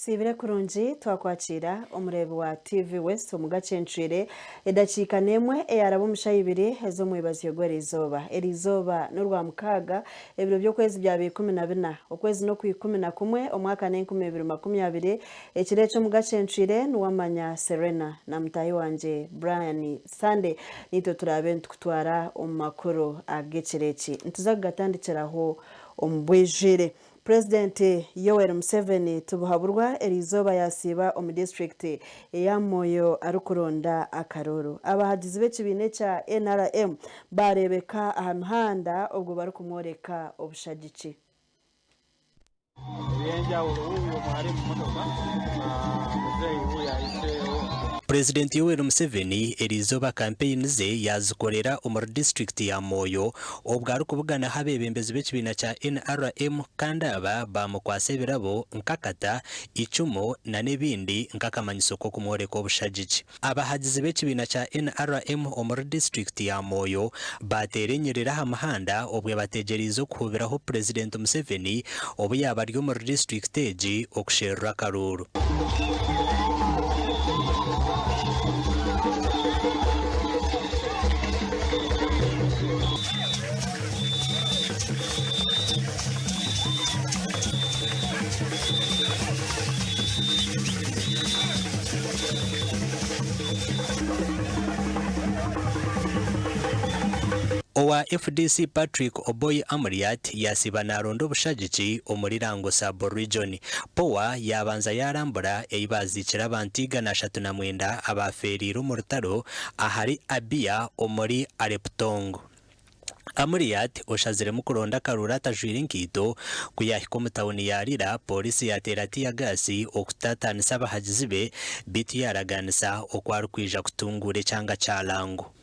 Osiibire kurungi twakwakiira omureebi wa TV West omu gacencwire edakiika n'emwe eyaraba omu shaaha ibiri ez'omwebazyo gw'eriizooba. Eriizooba n'orwamukaaga ebiro by'okwezi byaba 14 okwezi n'okwikumi na kumwe omwaka n'enkumi ibiri 20 Ekiro eki omu gacencwire Nuwamanya Serena na mutaahi wangye Brian Sunday naitwe turaabe nitukutwara omu makuru ag'ekiro eki. Nituza kugatandikiraho omu bwijwire. Purezidenti Yoweri Museveni Tibuhaburwa eriizooba yasiiba omu disiturikiti eya Moyo arikuronda akaruuru. Abahagizi b'ekibiina ekya NRM baareebeka aha mihanda obwo barikumworeka obushagiki. Eby'enjawulo wuuyo ali mu mmotoka, muzeeyi wuuyo ayiseewo. Purezidenti Yoweri Museveni eriizooba kampeyini ze yaazikorera omuri disiturikiti ya Moyo obwo arikubuganaho abeebembezi b'ekibiina kya NRM kandi aba baamukwatsa ebirabo nk'akata, eicumu n'ebindi nk'akamanyiso k'okumworeka obushagiki. Abahagizi b'ekibiina kya NRM omuri disiturikiti ya Moyo baateera enyiriri aha muhanda obwe bategyereize okuhubiraho Purezidenti Museveni obu yaaba ari omuri disiturikiti egi okusherura akaruuru. Owa FDC Patrick Oboi Amuriat yasiiba naronda obushagiki omuri Lango Sub-region. Power yabanza yarambura ei baziikire abantu 139 abafeereire omu rutaro ahari Abia omuri Aleptong. Amuriat oshaziremu kuronda akaruuru atajwire enkaito, ku yaahika omu tauni ya Lira, pooriisi yaateera tiyagaasi okutaataanisa abahagizi be beitu yaaragaanisa oku arikwija kutunguura ekyanga kya Lango.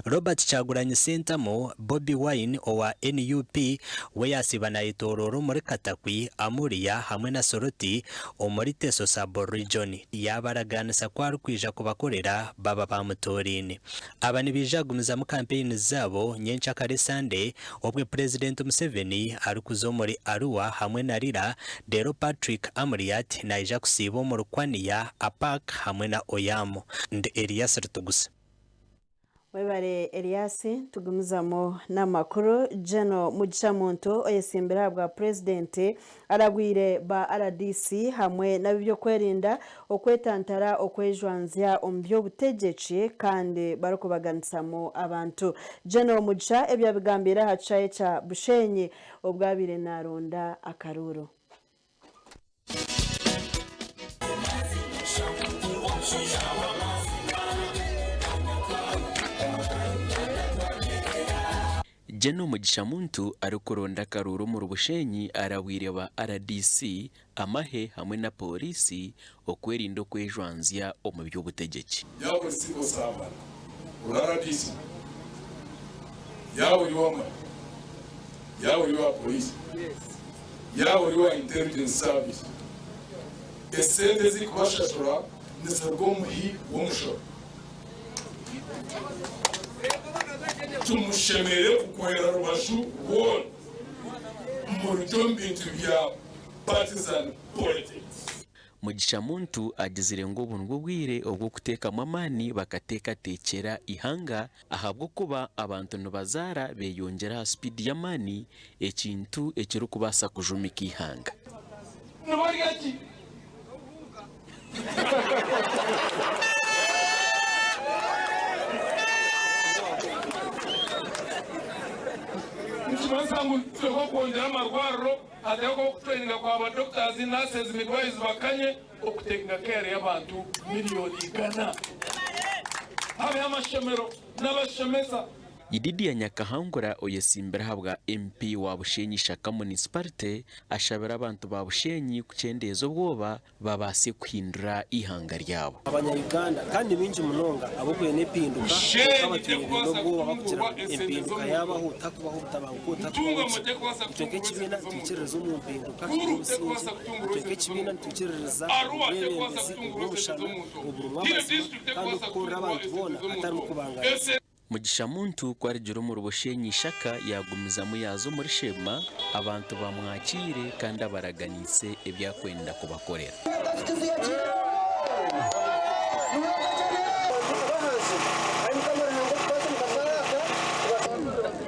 Robert Kyagulanyi Ssentamu, Bobi Wine, owa NUP we yasiiba nayetoroora omuri Katakwi, Amuria hamwe na Soroti omuri Teso Sub-region yabaragaanisa ku arikwija kubakorera baba bamutoraine. Aba nibaija kugumizamu kampeyini zaabo nyenkyakare Sande obwe Purezidenti Museveni arikuza omuri Arua hamwe na Lira reero Patrick Amuriat naija kusiiba omuri Kwania, Apac hamwe na Oyam. Ndi Elias Rutugusa. Webale Elias, tugumizamu n'amakuru. General Mugisha Muntu oyesimbire ahabwa Purezidenti arabwire ba rdc hamwe n'ab'ebyokwerinda okwetantara okwejwanzya omu by'obutegyeki kandi barikubaganisamu abantu. General Mugisha ebi abigambiire aha kishaayi kya Bushenyi obu abaire naronda akaruuru. Gen Mugisha Muntu arikuronda akaruuru omuri Bushenyi arabwire ba rdc, amahe hamwe na Pooriisi okwerinda okwejwanzya omu by'obutegyeki. Yaaba ori civil servant, ori rdc, yaaba ori ow'amahe, yaaba ori owa police, yaaba ori owa intelligence service, esente ezirikubashashura niziruga omu muhi w'omushoro. Timushemereire kukwera rubaju rwona murugye omu bintu bya partisan politics. Mugisha Muntu agizire ngu obu nibwo bwire obw'okuteekamu amaani bakateekateekyera eihanga ahabw'okuba abantu nibazaara beyongyera aha sipiidi y'amaani ekintu ekirikubaasa kujumika eihanga. Nibarya ki? Nikimanyisa ngu nituteekwa kwongyera amarwariro Hateho okutureyininga kwa ba doctors, nurses, midwives bakanye okutekinga care y'abantu miriyoni igana. Habeho amashomero n'abashomesa. Ididia Nyakahangura oyesimbire ahabwa MP wa Bushenyi Ishaka Munisiparite ashabire abantu ba Bushenyi kukyendeeza obwoba babaase kuhindura eihanga ryabo. Abanya Uganda kandi ni baingi munonga abarikureeba empinduka kwonka batwire baine obwoba barikugira ngu empinduka yaabaho tihakubaho obutabanguko tihakubaho ki. Itwe nk'ekibiina nitwikiririza omu mpinduka n'obusingye. Itwe nk'ekibiina nitwikiririza omu bwebembezi obw'omushana oburimu amazima kandi obukukorera abantu boona hatarimu kubanganisa. Mugisha Muntu ku arugire omuri Bushenyi Ishaka yaagumizamu yaaza omuri Sheema, abantu bamwakiire kandi abaraganiise ebi arikwenda kubakorera.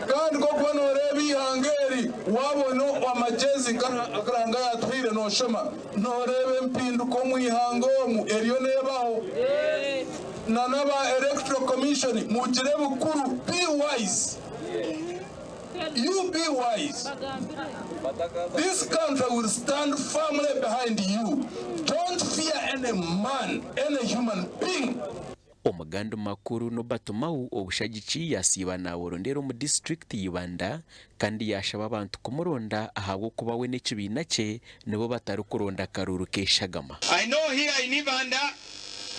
Kandi nk'okuba nooreeba eihanga eri, waabona amagyezi agu Ruhanga yaatuhaire nooshoma, nooreeba empinduka omu ihanga omu eriyo neebaho. Na n'aba Electoral Commission mugire bukuru, be wise, you be wise, this country will stand firmly behind you, don't fear any man, any human being. Omugandi makuru Norbert Mao obushagiki yasiiba naburondera omu disiturikiti y'Ibanda kandi yashaba abantu kumuronda ahabw'okuba we n'ekibiina kye nibo batarikuronda akaruuru k'eshagama. I know here in Ibanda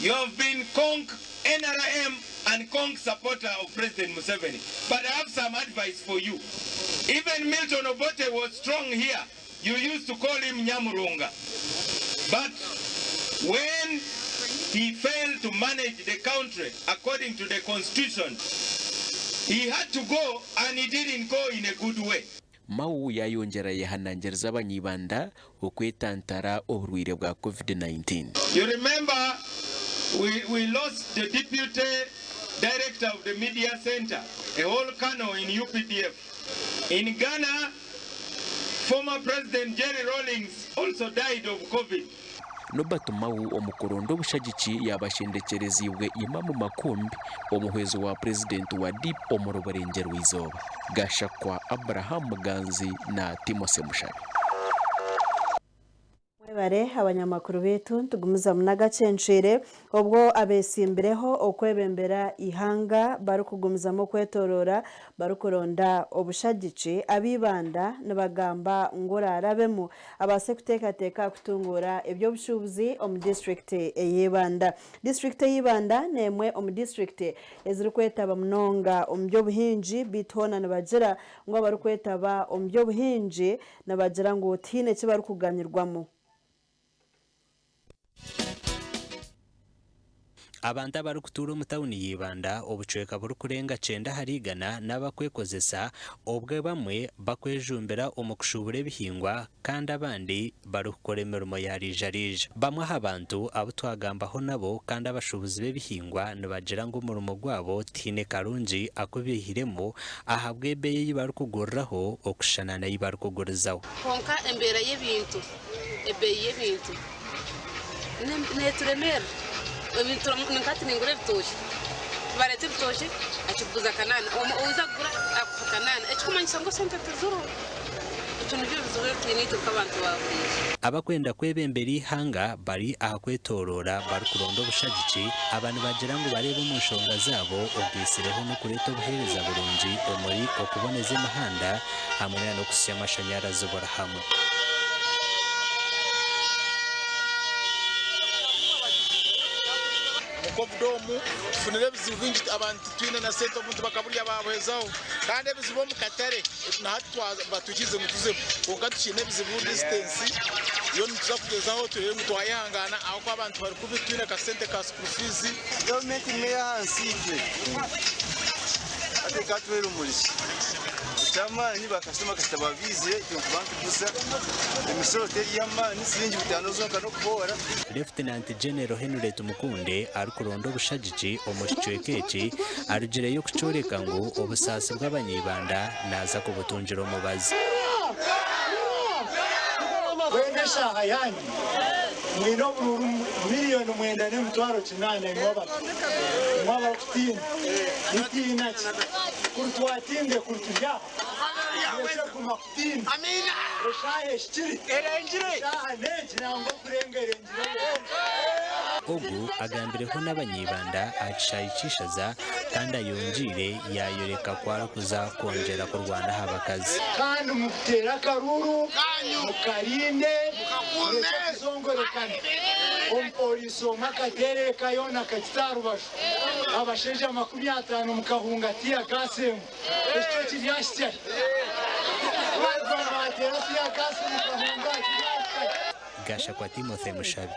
you have been conk nrm and conk supporter of President Museveni but I have some advice for you. Even Milton Obote was strong here you used to call him Nyamurunga but when he failed to manage the country according to the constitution he had to go and he didn't go in a good way. Mao yayongyera yayehanangiriza abany'Ibanda okwetantara oburwaire bwa Covid-19. You remember we, we lost the deputy director of the media center, a whole colonel in UPDF. In Ghana, former President Jerry Rawlings also died of Covid. Norbert Mao omu kuronda obushagiki yaabashendekyereziibwe Imam Makumbi, omuhwezi wa Purezidenti wa DP omuri Burengyerwa-izooba, Gashakwa Abraham Muganzi na Timothy Mushabe. Mwebare abanyamakuru baitu nitugumizamu n'agacencwire obwo abesimbireho okwebembera eihanga barikugumizamu okwetoroora barikuronda obushagiki, ab'eibanda nibagamba ngu oraarabemu abaase kuteekateeka aha kutunguura eby'obushuubuzi omu disiturikiti ey'Ibanda. Disiturikiti ey'Ibanda n'emwe omu disiturikiti ezirikwetaba munonga omu by'obuhingi beitu hoona nibagira ngu abarikwetaba omu by'obuhingi Nibagira ngu tihaine eki barikuganyirwamu. Abantu abarikutuura omu tauni ya Ibanda obucweka burikurenga kyenda ahari igana n'abakwekozesa obwe bamwe bakwejumbira omu kushuubura ebihingwa kandi abandi barikukora emirimo ya riija-riija. Bamwe aha bantu abu twagambaho nabo kandi abashuubuzi b'ebihingwa nibagira ngu omurimo gwabo tihaine karungi aku baihiremu ahabw'ebeeyi ei barikuguriraho okushushana n'ei barikugurizaho. Kwonka embeera y'ebintu, ebeeyi y'ebintu neeturemeerera. Ebintu ninka hati ningura ebitookye, bareeta ebitookye akiguza kanaana, oiza kugura akuha kanaana, ekirikumanyisa ngu esente tiziriho. Ebyo nibyo bizibu ebi twine itwe nk'abantu ba buriijo. Abakwenda kwebembera eihanga bari aha kwetoroora barikuronda obushagiki, aba nibagira ngu bareebe omu nshonga zaabo ogaitsireho n'okureeta obuheereza burungi omuri okuboneza emihanda hamwe na n'okuhitsya amashanyarazi buri hamwe. Omu covid omu tufunire ebizibu bingi abantu titwine na sente obuntu bakaburya babuhezaho kandi ebizibu omu katare na hati batwikirize ngu tuzemu kwonka tukiine ebizibu distance yo nituza kugyezaho tureebe ngu twayehangana ahabw'okuba abantu bari kubi titwine kasente ka school fees. Gavumenti nimwe ey'ahansi itwe hati ekatuhwera omuri ki? Eky'amaani bakasitoma kasita baba baizire itwe nituba nituguza, emisoro teri y'amaani siringi butaano zonka n'okuhoora. Lieutenant General Henry Tumukunde arikuronda obushagiki omu kicweka eki arugireyo kukyoreka ngu obusaasi bw'abany'Ibanda naaza kubutungira omubazi. Mbwenu eshaaha yaanyu mwine oburuuru 9,800,000 imwe abato, imwe abarikutiina. Mutiina ki? Kuri twatiinire kuri turi aha. Murekye kuguma kutiina. Eshaaha ehikire. Eshaaha n'egi nangwa okurenga erengireyo. Ogu agambireho n'abany'Ibanda aha kishaayi ky'eishaza kandi ayongiire yaayoreka ku arikuza kwongyera kurwana aha bakazi. Kandi muteere akaruuru, mukarinde, murekye kuzongorekana. Omupooriisi omwe akateera eka yoona akagita aha rubaju. Abashaija 50 mukahunga tiyagaasi emwe. Ekyo kiryahitsya hi? Ku barikuba nibateera tiyagaasi mukahunga, kiryahika hi? Gashakwa Timothy Mushabe.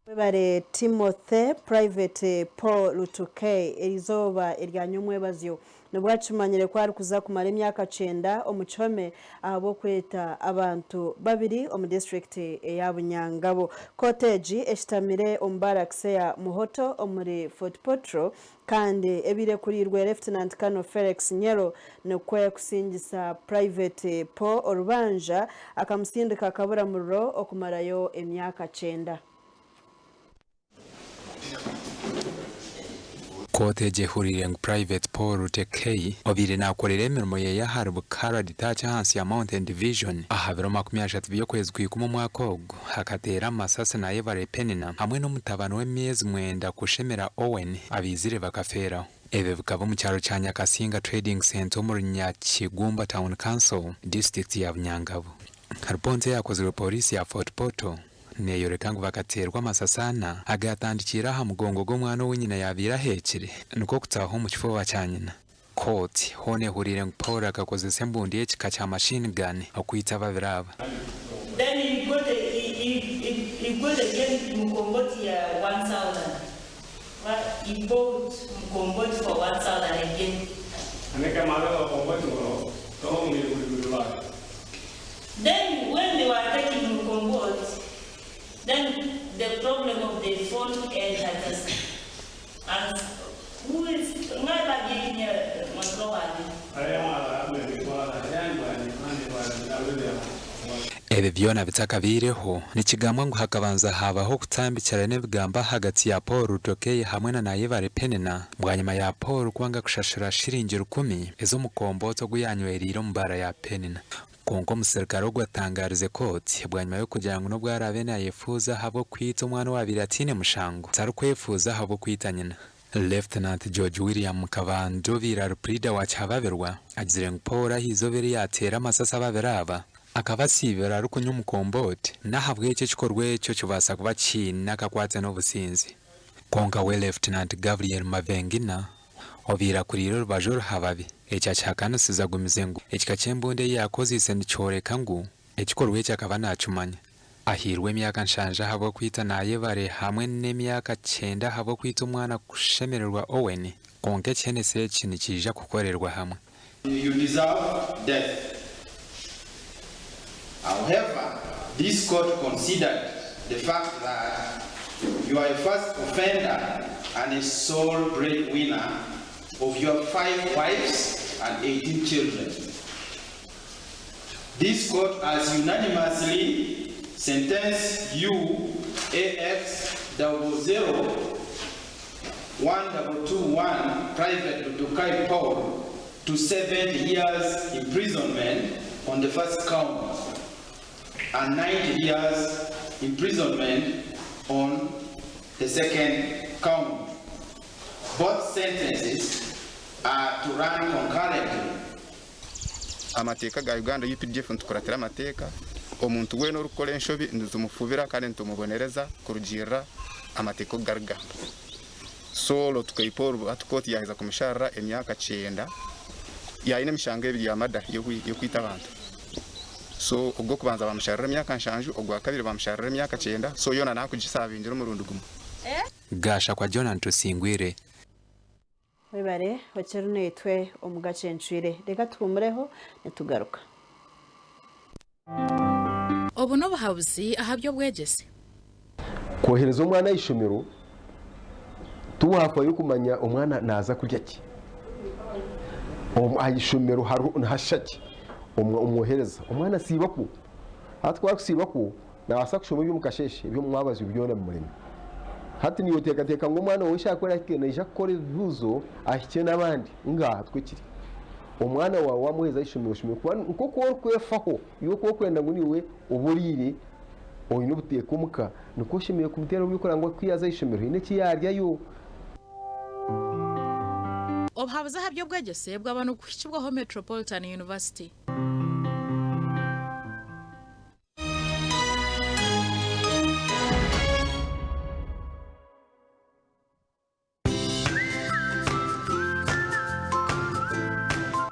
Webare Timothy, Private Paul Lutuke erizooba erya nyomwebazyo nibwo akimanyire ku arikuza kumara emyaka kyenda omu kihome ahabw'okwita abantu babiri omu disiturikiti eya Bunyangabo. Kooti egi eshutamire omu barracks eya Muhoto omuri Fort Portal kandi ebaire ekuriirwe Lieutenant Colonel Felix Nyero nikwo kusingisa Private Paul orubanja akamusindika kaburamuriro okumarayo emyaka kyenda. Kooti egi ehuriire ngu Private Paul Rutekei obaire nakorera emirimo ye ahari Bukara Detach ahansi ya Mountain Division aha biro 30 by'okwezi kwikumi omwaka ogu akateera amasasi Nayebare Penina hamwe n'omutabani w'emyezi mwenda Kushemera Owen abaizire bakafeeraho. Ebi bikaba omu kyaro kya Nyakasinga Trading Centre omuri Nyakigumba Town Council, disiturikiti ya Bunyangabo. Ripoonti eyakozirwe Pooriisi ya Fort Portal neeyoreka ngu bakateerwa amasasi ana agaatandikiire aha mugongo gw'omwana ou nyina yaabaire aheekire nikwo kutaaha omu kifuba kya nyina. Kooti hoona ehuriire ngu Paul akakozesa embundi y'ekika kya machine gun okwita ababiri aba. Then he got a, he, he, he, he got again mkomboti ya 1000. Well, he bought mkomboti for 1000 again. Then when they were taking mkomboti, then the problem of the phone entered us. And who is Ebi byona bitakabaireho, nikigambwa ngu hakabanza haabaho okutambikirana ebigambo ahagati ya Paul Rutokeye hamwe na Nayebare Penina bwanyima ya Paul kwanga kushashura shiringi rukumi ez'omukombooti ogu yaanywereire omu baara ya Penina. Kwonka omuserukare ogwo atangaarize kooti bwanyima y'okugira ngu n'obu araabe naayefuuza ahabw'okwita omwana owaabaire ataine mushango, tarikwefuuza ahabw'okwita nyina. Lieutenant George William Kabanda obaire ari puriida wa Kihababirwa agizire ngu Paul aha izooba eri yaateera amasasi ababiri aba, akaba asiibire arikunywa omukombooti n'ahabw'ekyo ekikorwa ekyo kibaasa kuba kiine akakwate n'obusinzi. Kwonka we Lieutenant Gabriel Mavengina Obaire akuriire orubaju oruhababi. Eki akihakanisize agumize ngu ekika ky'embundu ei yaakozeise nikyoreka ngu ekikorwa eki akaba naakimanya. Ahairwe emyaka nshanju ahabw'okwita Nayebare hamwe n'emyaka kyenda ahabw'okwita omwana Kushemererwa Owen, kwonka ekiheneso eki nikiija kukorerwa hamwe. You deserve death. However, this court considered the fact that you are a first offender and a sole breadwinner of your five wives and 18 children. This court has unanimously sentenced you AX 00 1221 Private Lutukai Paul to 70 years imprisonment on the first count and 90 years imprisonment on the second count. Both sentences are to run concurrently. Amateeka ga Uganda UPDF nitukuratira amateeka, omuntu weena orikukora enshobi nitumufubira kandi nitumubonereza kurugiirira amateeka oku garikugamba. So Lotukai Paul hati kooti yaaheza kumusharira emyaka kyenda, yaine emishango ebiri ya murder y'okwita abantu. So ogw'okubanza baamusharira emyaka nshanju, ogwakabiri baamusharira emyaka kyenda, so yoona naakugisaabingira omurundi gumwe. Gashakwa Jonah Tusingwire. Webare okiri naitwe omu gacencwire. Reka tuhumureho nitugaruka. Obu n'obuhabuzi aha by'obwegyese. Kwohereza omwana aha ishomero tiwaafayo kumanya omwana naaza kurya ki. Aha ishomero hariho nihashusha ki? Omwohereza. Omwana asiiba kwo. Hati ku arikusiiba kwo, naabaasa kushoma eby'omu kasheeshe, eby'omu mwabazyo byona bimureme. Hati naiwe oteekateeka ngu omwana waawe eshaaha ku erahike naija kukora ebibuuzo ahikye n'abandi? Ngaaha tikwo kiri. Omwana waawe waamuheereza aha ishomero, oshemereire kuba nk'oku orikwefaho, iwe oku orikwenda ngu naiwe obe oriire, oine obuteeka omuka, nikwo oshemereire kumuteeraho eby'okureba ngu ku yaaza aha ishomero haine eki yaaryayo. Obuhabuzi aha by'obwegyese bwaba nibukuhikibwaho Metropolitan University.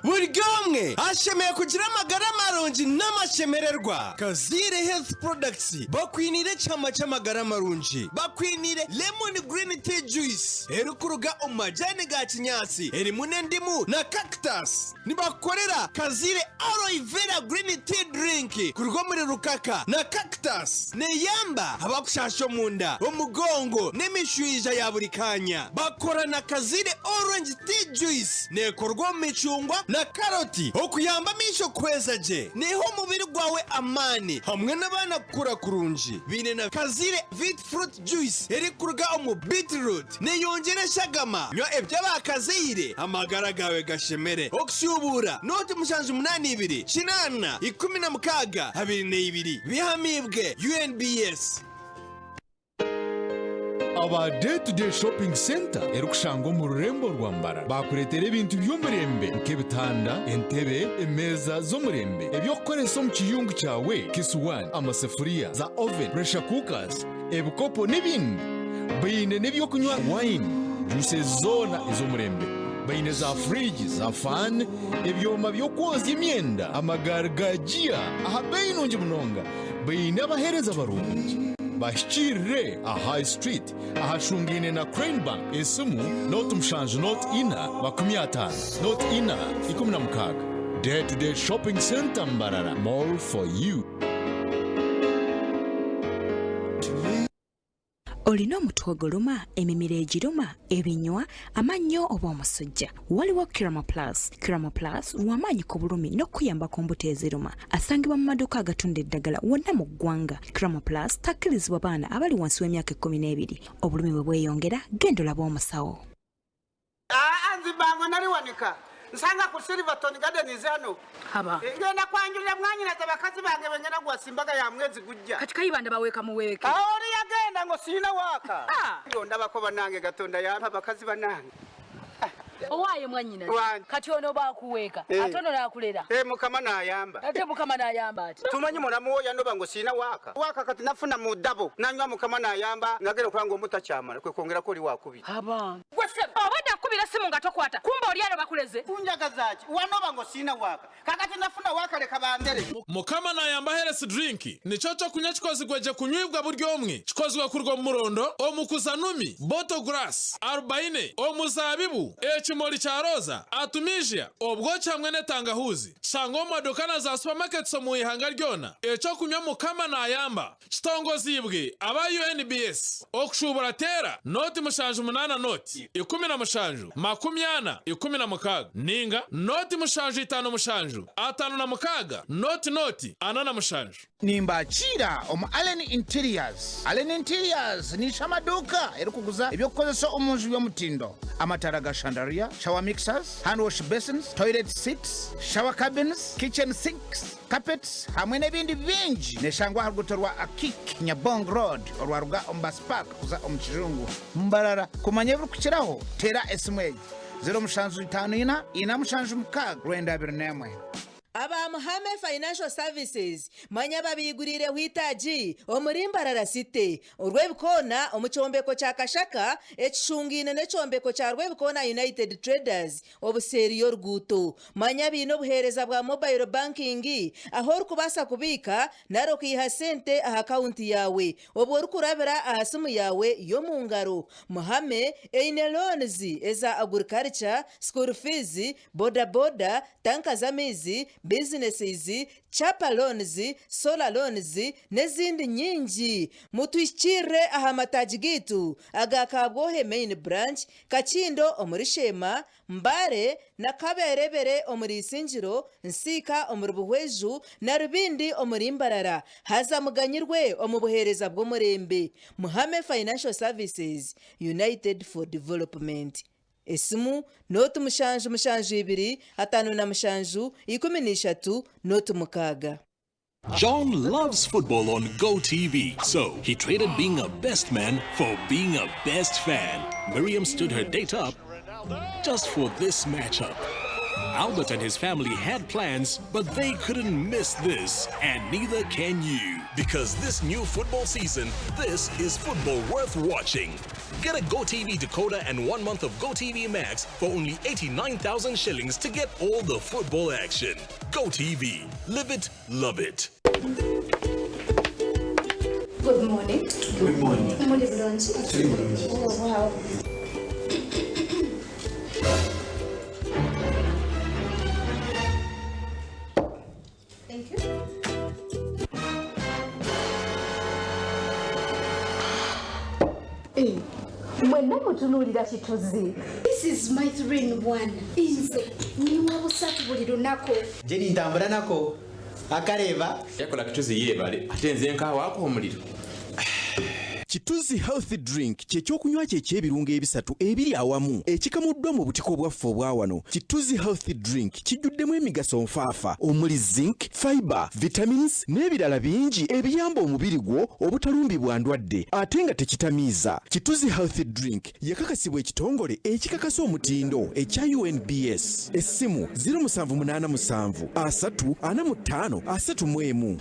Buri omwe! omwe ashemereire kugira amagara marungi n'amashemererwa. Kazaire Health Products bakwiniire ekihama ky'amagara marungi. Bakwiniire Lemon Green Tea Juice erikuruga omu majani ga kinyaatsi erimu n'endimu na cactus. Nibakukorera Kazaire Aloe Vera Green Tea Drink kuruga omuri rukaka na cactus. Neeyamba abakushaasha omunda, omugongo n'emishwija ya buri kaanya. Bakora na Kazaire Orange Tea Juice neekorwa omu micungwa na karoti okuyamba amaisho kuhweza gye. Neeha omubiri gwawe amaani hamwe n'abaana kukura kurungi. Baine na Kazaire Vit Fruit Juice erikuruga omu beetroot. Neeyongyera eshagama. Nywa eby'abakazaire amagara gaawe gashemere. Okushuubuura, nooti 72 8 16 22. Bihamiibwe UNBS. Aba Day to Day Shopping Centre erikushangwa omu rurembo rwa Mbarara baakureetera ebintu by'omurembe nk'ebitanda, entebe, emeeza z'omurembe, eby'okukoresa omu kiyungu kyawe, kisuwaani, amasefuriya, za oven, pressure cookers, ebikopo n'ebindi. Baine n'eby'okunywa wine, juices zoona ez'omurembe. Baine za fridge, za fan, ebyoma by'okwozya emyenda, amagaari ga giya aha beeyi nungi munonga. Baine abaheereza barungi. Bahikiirire aha High Street ahashungaine na Crane Bank. Esimu, nooti mushanju nooti ina 50 nooti ina 16. Day to Day Shopping Centre Mbarara, mall for you. Olina omutwe oguluma, emimiro egiruma, ebinywa, amannyo oba omusujja? Waliwo Kiramo Plus. Kiramo Plus w'amaanyi ku bulumi n'okukuyamba ku mbuto eziruma. Asangibwa mu maduuka agatunda eddagala wonna mu ggwanga. Kiramo Plus takkirizibwa baana abali wansi w'emyaka 12. Obulumi bwe bweyongera, genda olabe omusawo. Aa nzibango naliwanika nsanga ku Silverton Gardens hano. Haba. Eh, ngenda kwanjulira mwanyinaze bakazi bange bengenda gwasa embaga ya mwezi gujja. Kati Kayibanda baweeka muweeke. Awo oli yagenda ngo sirina waaka. Ah. Ndabako banange Katonda yampa abakazi banange. Owaaye mwanyinaze. Wange. Kati ono bakuweeka Eh. ate ono nakulera. Eh, Mukama nayamba. Ate Mukama nayamba ati. Tumanyi mulamu wo yanoba ngo sirina waaka. Waaka kati nafuna mu ddabo nanywa Mukama nayamba nagenda okulaba ng'omuta kyamala kwe kwongerako oli wakubiri. Abange. Gwe ssebo obadde akukubira essimu nga tokwata kumbe oli ano bakuleze. Kunjagaza ki? Wanoba ngo sirina waaka. Kakati nafuna waaka leka bandere. Mukama nayamba Health Drink nikyo kyokunywa kikozigwe gye kunywibwa buri omwe. Kikozigwe kuruga omu murondo, omukuzanumi, bottle grass, arubaine, omuzabibu, ekimuri kya rooza, artemisia, obwoki hamwe n'etangahuuzi. Kishangwa omu maduuka na za supamaketi omu ihanga ryona. Ekyokunywa Mukama nayamba Kitongoziibwe aba UNBS. Okushuubura teera nooti 78 nooti 17 40 16 ninga nooti 7 5 7 5 6 nooti nooti 47. Nimbakiira omu Allen Interiors. Allen Interiors ni ishamaduuka erikuguza eby'okukozesa omu nju by'omutindo. Amataara ga chandelier, shower mixers, hand wash basins, toilet seats, shower cabins, kitchen sinks, carpets hamwe n'ebindi bingi. Neshangwa aha ruguuto rwa Akiik Nyabong Road orwaruga omu Bus Park kuza omu Kijungu, Mbarara. Kumanya ebirikukiraho teera esimu egi, 0754 476 921. Aba Muhame Financial Services manya babiiguriireho eitaagi omuri Mbarara City, Rwebikoona omu kyombeko kya Kashaka ekishungaine n'ekyombeko kya Rwebikoona United Traders obuseeri y'oruguuto. Manya baine obuheereza bwa mobile banking ahu orikubaasa kubiika nari okaiha sente aha akawunti yaawe obwo orikurabira aha simu yaawe y'omu ngaro. Muhame eine loans eza agriculture, school fees, boda boda, tanka z'amaizi, businesses, Chapa loans, solar loans n'ezindi nyingi. Mutuhikiirire aha mataagi gaitu aga Kabwohe Main Branch, Kakindo omuri Sheema, Mbale na Kaberebere omuri Isingiro, Nsiika omuri Buhweju na Rubindi omuri Mbarara. Haza muganyirwe omu buheereza bw'omurembe. Muhame Financial Services, United for Development. Esimu, nooti mushanju mushanju ibiri 57 13 nooti mukaaga. John loves football on GoTV, so he traded being a best man for being a best fan. Miriam stood her date up just for this matchup. Albert and his family had plans, but they couldn't miss this, and neither can you. Because this new football season, this is football worth watching. Get a GoTV decoder and one month of GoTV Max for only 89,000 shillings to get all the football action. GoTV. Live it, love it. Good morning. Good morning. Muli bulungi? Tuli bulungi. Oh, wow. Thank you. Eh, mwenna mutunuulira kituzi. This is my 3 in 1. Nze nywa busatu buli lunaku. Jeni ntambula nako akareeba yakola kituzi yeebale ate nze nkaawaako omuliro Kituzi Health Drink kye kyokunywa kye eky'ebirungo ebisatu ebiri awamu ekikamuddwa mu butiko bwaffe obwa wano. Kituzi Health Drink kijjuddemu emigaso nfaafa omuli zinc, fiber, vitamins n'ebirala bingi ebiyamba omubiri gwo obutalumbibwa ndwadde ate nga tekitamiiza. Kituzi Health Drink yakakasibwa ekitongole ekikakasa omutindo ekya UNBS. Essimu 0787 3 45 31.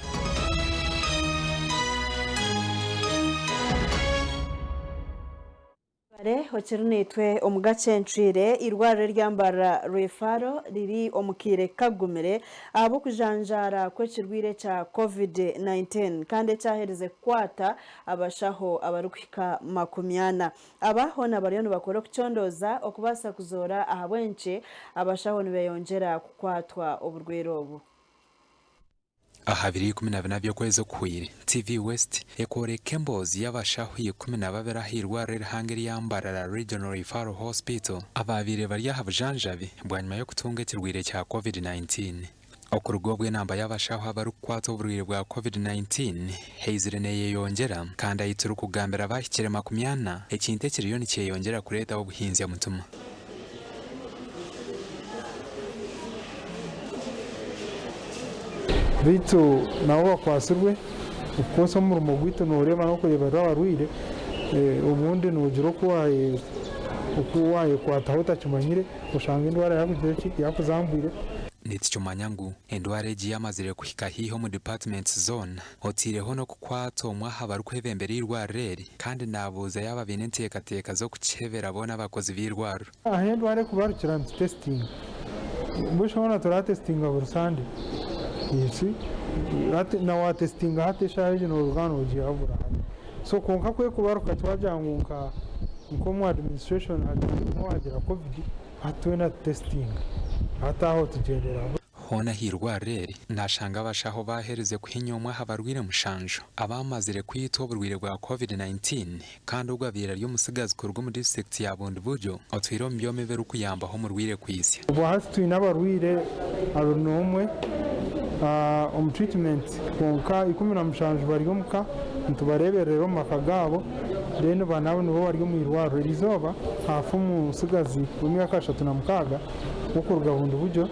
Bare okiri naitwe omu gacencwire eirwariro erya Mbarara Referral riri omu kaire kagumire ahabw'okujanjaara kw'ekirwaire kya Covid-19 kandi ekyaherize kukwata abashaho abarikuhika 40. Aba hoona bariyo nibakora okucondooza okubaasa kuzoora ahabw'enki abashaho nibeyongyera kukwatwa oburwaire obu. Aha biro 14 by'okwezi okuhweire, TV West ekooreka emboozi y'abashaho 12 aha irwariro erihango erya Mbarara Regional Referral Hospital abaabaire bari aha bujanjabi bwanyima y'okutunga ekirwaire kya Covid-19. Okuruga obwo enamba y'abashaho abarikukwatwa oburwaire bwa Covid-19 eizire neeyeyongyera kandi ahu turikugambira bahikire 40, ekintu ekiriyo nikyeyongyera kureetaho obuhinzya mutima. Beitu nabo bakwatsirwe, of course omurimo gwaitu noreeba n'okureeberera abarwaire, obundi nogira oku wayekwataho otakimanyire oshanga endwara yakugira ki, yakuzambwire. Nitukimanya ngu endwara egi yamazire kuhika haihi omu departments zoona, oteireho n'okukwata omwe aha barikwebembera eirwariro eri kandi naabuuza yaaba baine enteekateeka z'okukyebera boona abakozi b'eirwariro. Ahu endwara ekubarukira nitutesitinga. Mbwenu shi hoona turatesitinga buri Sande? Eki hati na waatesitinga hati eshaaha egi nooruga aha noogihabura hati. So kwonka ku erikubaruka twagira ngu nka nk'omu administration hagiire omwe owaagira covid, hati twena tutesitinga. Hati aho tugyendera aho. Hoona aha irwariro eri, naashanga abashaho baaherize kuhinya omwe aha barwaire mushanju abaamazire kwitwa oburwaire bwa Covid 19 kandi ogwo abaire ari omutsigazi kuruga omu disiturikiti ya Bundibugyo otwire omu byoma ebirikuyambaho omurwaire kwitsya. Obwahati twine abarwaire 21 omu treatment kwonka 17 bari omuka nitubareeberera omu maka gaabo then bana abo nibo bari omu irwariro. Eriizooba haafa omutsigazi w'emyaka 36 w'okuruga Bundibugyo.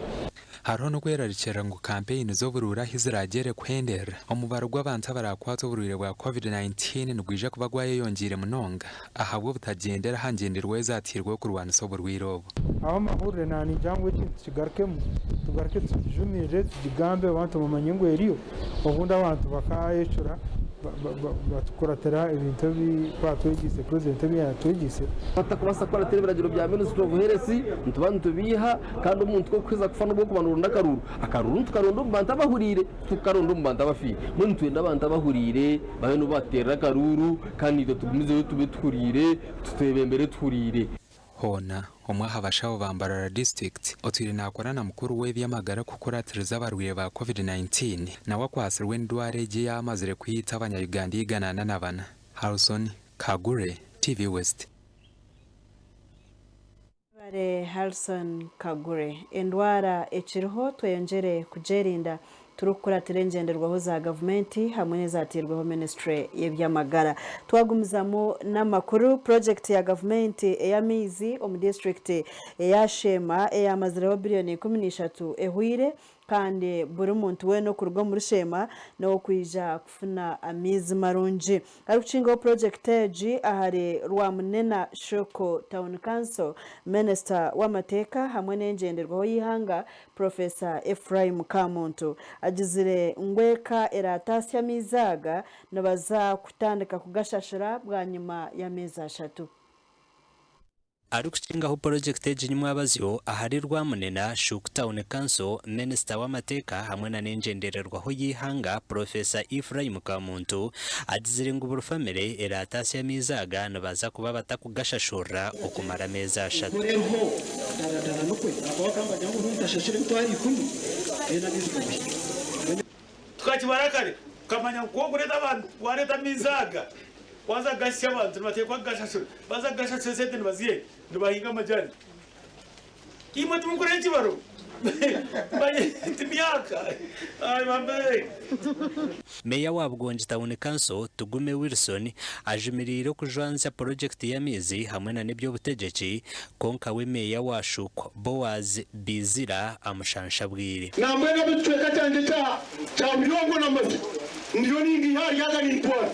Hariho n'okwerarikirira ngu kampeyini z'oburuuru ahi ziraagyere kuhenderera, omubaro gw'abantu abaraakwatwa oburwaire bwa Covid 19 nigwija kuba gwayeyongyeire munonga ahabw'obutagyendera aha ngyenderwaho ezaatairweho kurwanisa oburwaire obu. Aho amahurire naningira ngu ekintu tukigarukemu, tugaruke tukijumirire, tukigambe abantu bamanye ngu eriyo, obundi abantu bakayecura batukuratira ebintu ebi batwegyeise, Purezidenti ebi yatwegyeise. Abatakubaasa kukuratira ebiragiro bya Ministry of Health nituba nitubiiha kandi omuntu ku orikuheza kufa n'obu orikuba noronda akaruuru, akaruuru nitukaronda omu bantu abahuriire titukukaronda omu bantu abafiire. Mbwenu nitwenda abantu abahuriire babe nibo batuteerera akaruuru kandi naitwe tugumizeyo tube tuhuriire tutwebembere tuhuriire. Hoona, omwe aha bashaho ba Mbarara District otwire naakora na mukuru w'eby'amagara kukuratiriza abarwaire ba Covid 19 nawe akwatsirwe endwara egi eyaamazire kwita abanya-Uganda 144. Harrison Kagure, TV West. Webare Harrison Kagure. Endwara ekiriho tweyongyere kugyerinda Turikukuratira engyenderwaho za gavumenti hamwe n'ezateirweho minisiture y'eby'amagara. Twagumizamu n'amakuru, purogyekiti ya gavumenti ey'amaizi omu disiturikiti eya Sheema eyamazireho biriyoni 13 ehweire Kandi buri muntu weena okuruga omuri Sheema n'ow'okwija kufuna amaizi marungi. Arikukingaho purojekiti egi ahari Rwamunena Shoko Town Council, Minisita w'amateeka hamwe n'engyenderwaho y'eihanga, Professor Ephraim Kamuntu agizire ngu eka eraataasye amaizi aga nibaza kutandika kugashashura bwanyima y'ameezi ashatu. Arikukingaho purojekiti egi nyimwabazyo ahari Rwamunena Shuk Town Council, Minisita w'amateeka hamwe na n'engyendererwaho y'eihanga Professor Ephraim Kamuntu agizire ngu buri famire erataasya amaizi aga nibaza kuba batakugashashurira okumara ameezi ashatu. Tukakibara kare tukamanya ngu ku orikureeta abantu, wareeta amaizi aga, waaza kugashisya abantu nibateekwa kugashashura, baaza kugashashura esente nibaziiha hi? Nibahinga amajani. Imwe timurikureeba ekibaro? Manya ti myaka. Ai bambe! Meeya wa Bugongi Town Council, Tugume Wilson ajumiriire okujwanzya purojekiti y'amaizi hamwe na n'eby'obutegyeki kwonka we Meeya wa Shukwa, Boaz Bizira amushanshabwire. Nambwenu ab'ekicweka kyangye kya kya Buryongo na Mbazi ndiyo ningaiha ahari aga nintwara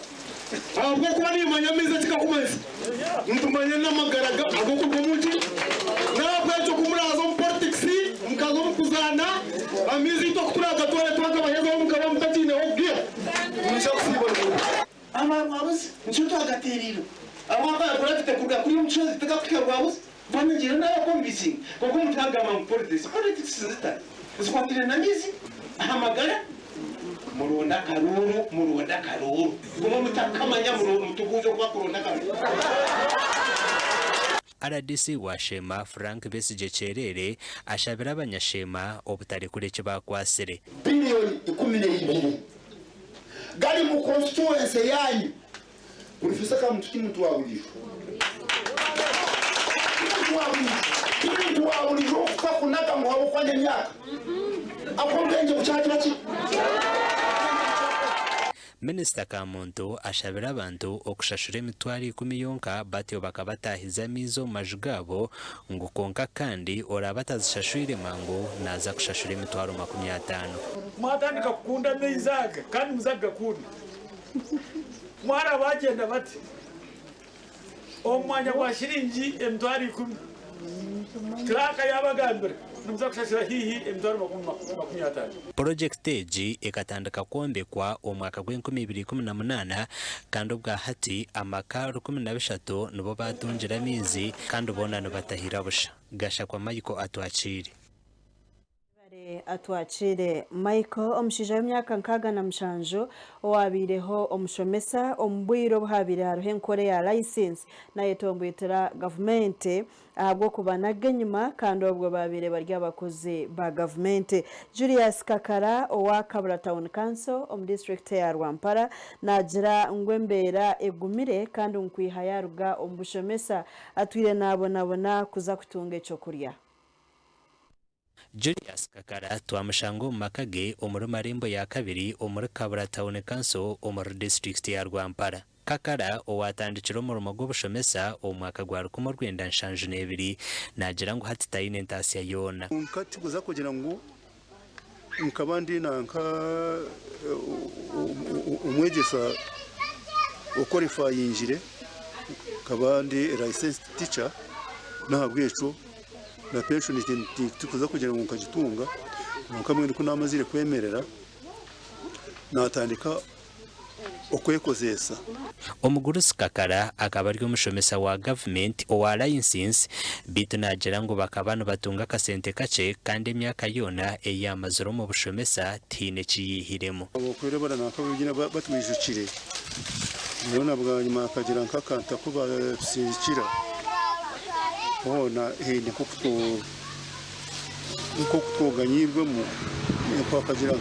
ahabw'okuba nimanya amaizi eki gakumanyisa. Nitumanya n'amagara ag'okuruga omu ki. N'ahabw'ekyo ku muraaza omu politikisi mukaza omu kuzaana, amaizi itwe ku turaagatware twagabahezaho mukaba mutakiine h'okugaiha, nimwija kusiiba ruguru. Ama Rwabuzi nikyo twagateereirwe ahabw'okuba gravity kuruga kuriya omu kishozi tegakuhika Rwabuzi. Mbwenu ngiire naabakonvisinga kwonka omuntu agamba ngu politics, politics zita? Zikwatiraine n'amaizi, aha magara? Muronde akaruuru, muronde akaruuru. Guma mutakamanya mutubuuze oku bakuronda akaruuru. Rdc wa Sheema, Frank Besigye Kyerere ashabire abanyasheema obutarekura eki baakwatsire. Biliyoni 12 gari mu constituency yanyu. Purofesa Kamuntu ti muntu wa buriijo. Ti muntu wa buriijo. Ti muntu wa buriijo ow'okufa kunaga ngu ahabw'okuba n'emyaka. Ak'obwengye bukyagira ki? Minisita Kamuntu ashabire abantu okushashura emitwaro ikumi yonka batyo bakabataahiza amaizi omu maju gaabo ngu kwonka kandi oraabe atazishashwire mangu naaza kushashura emitwaro 50. Mwatandika kukunda amaizi aga kandi muza kugakunda. Mwara baagyenda bati, Omu mwanya gwa shiringi 100,000, kiraaka yaabagambira, nimuza kushashura haihi emitwaro 50. Purojekiti egi ekatandika kwombekwa omu mwaka gw'enkumi ibiri ikumi na munaana kandi obwa hati amaka 13 nibo baatungire amaizi kandi boona nibatahira busha. Gashakwa Michael Atwakiire. Webare Atwakiire Michael, omushaija w'emyaka 67 owabaireho omushomesa omu bwire obu habaire hariho enkora eya layisinsi nayetomboitera gavumenti ahabw'okubanaga enyima kandi obwo babaire bari abakozi ba gavumenti. Julius Kakara owa Kabura Town Council omu disiturikiti eya Rwampara naagira ngu embeera egumire kandi ngu kwiha yaaruga omu bushomesa atwire naabonabona kuza kutunga eky'okurya. Julius Kakara twamushanga omu maka ge omuri Marembo ya kabiri omuri Kabura Town Council omuri disiturikiti ya Rwampara. Kakara owatandikire omurimo gw'obushomesa omu mwaka gwa 1972 naagira ngu hati taine ntaasya yoona. Kwonka tikuza kugira ngu nkaba ndi nanka omwegyesa oqualifyingire, nkaba ndi licensed teacher n'ahabw'ekyo na pension tikuza kugira ngu nkagitunga kwonka mbwenu ku namazire kwemerera natandika okwekozeesa. Omugurusi Kakara akaba ari omushomesa wa gavumenti owa layisinsi beitu naagira ngu bakaba nibatunga akasente kakye kandi emyaka yoona ei yaamazire omu bushomesa tihaine eki yaihiremu. Okwerebana nanka bwine batwijukire Mbwenu bwanyima hakagira nk'akantu aku batusindikira hoona haine nk'oku twoganyirwemu hakagira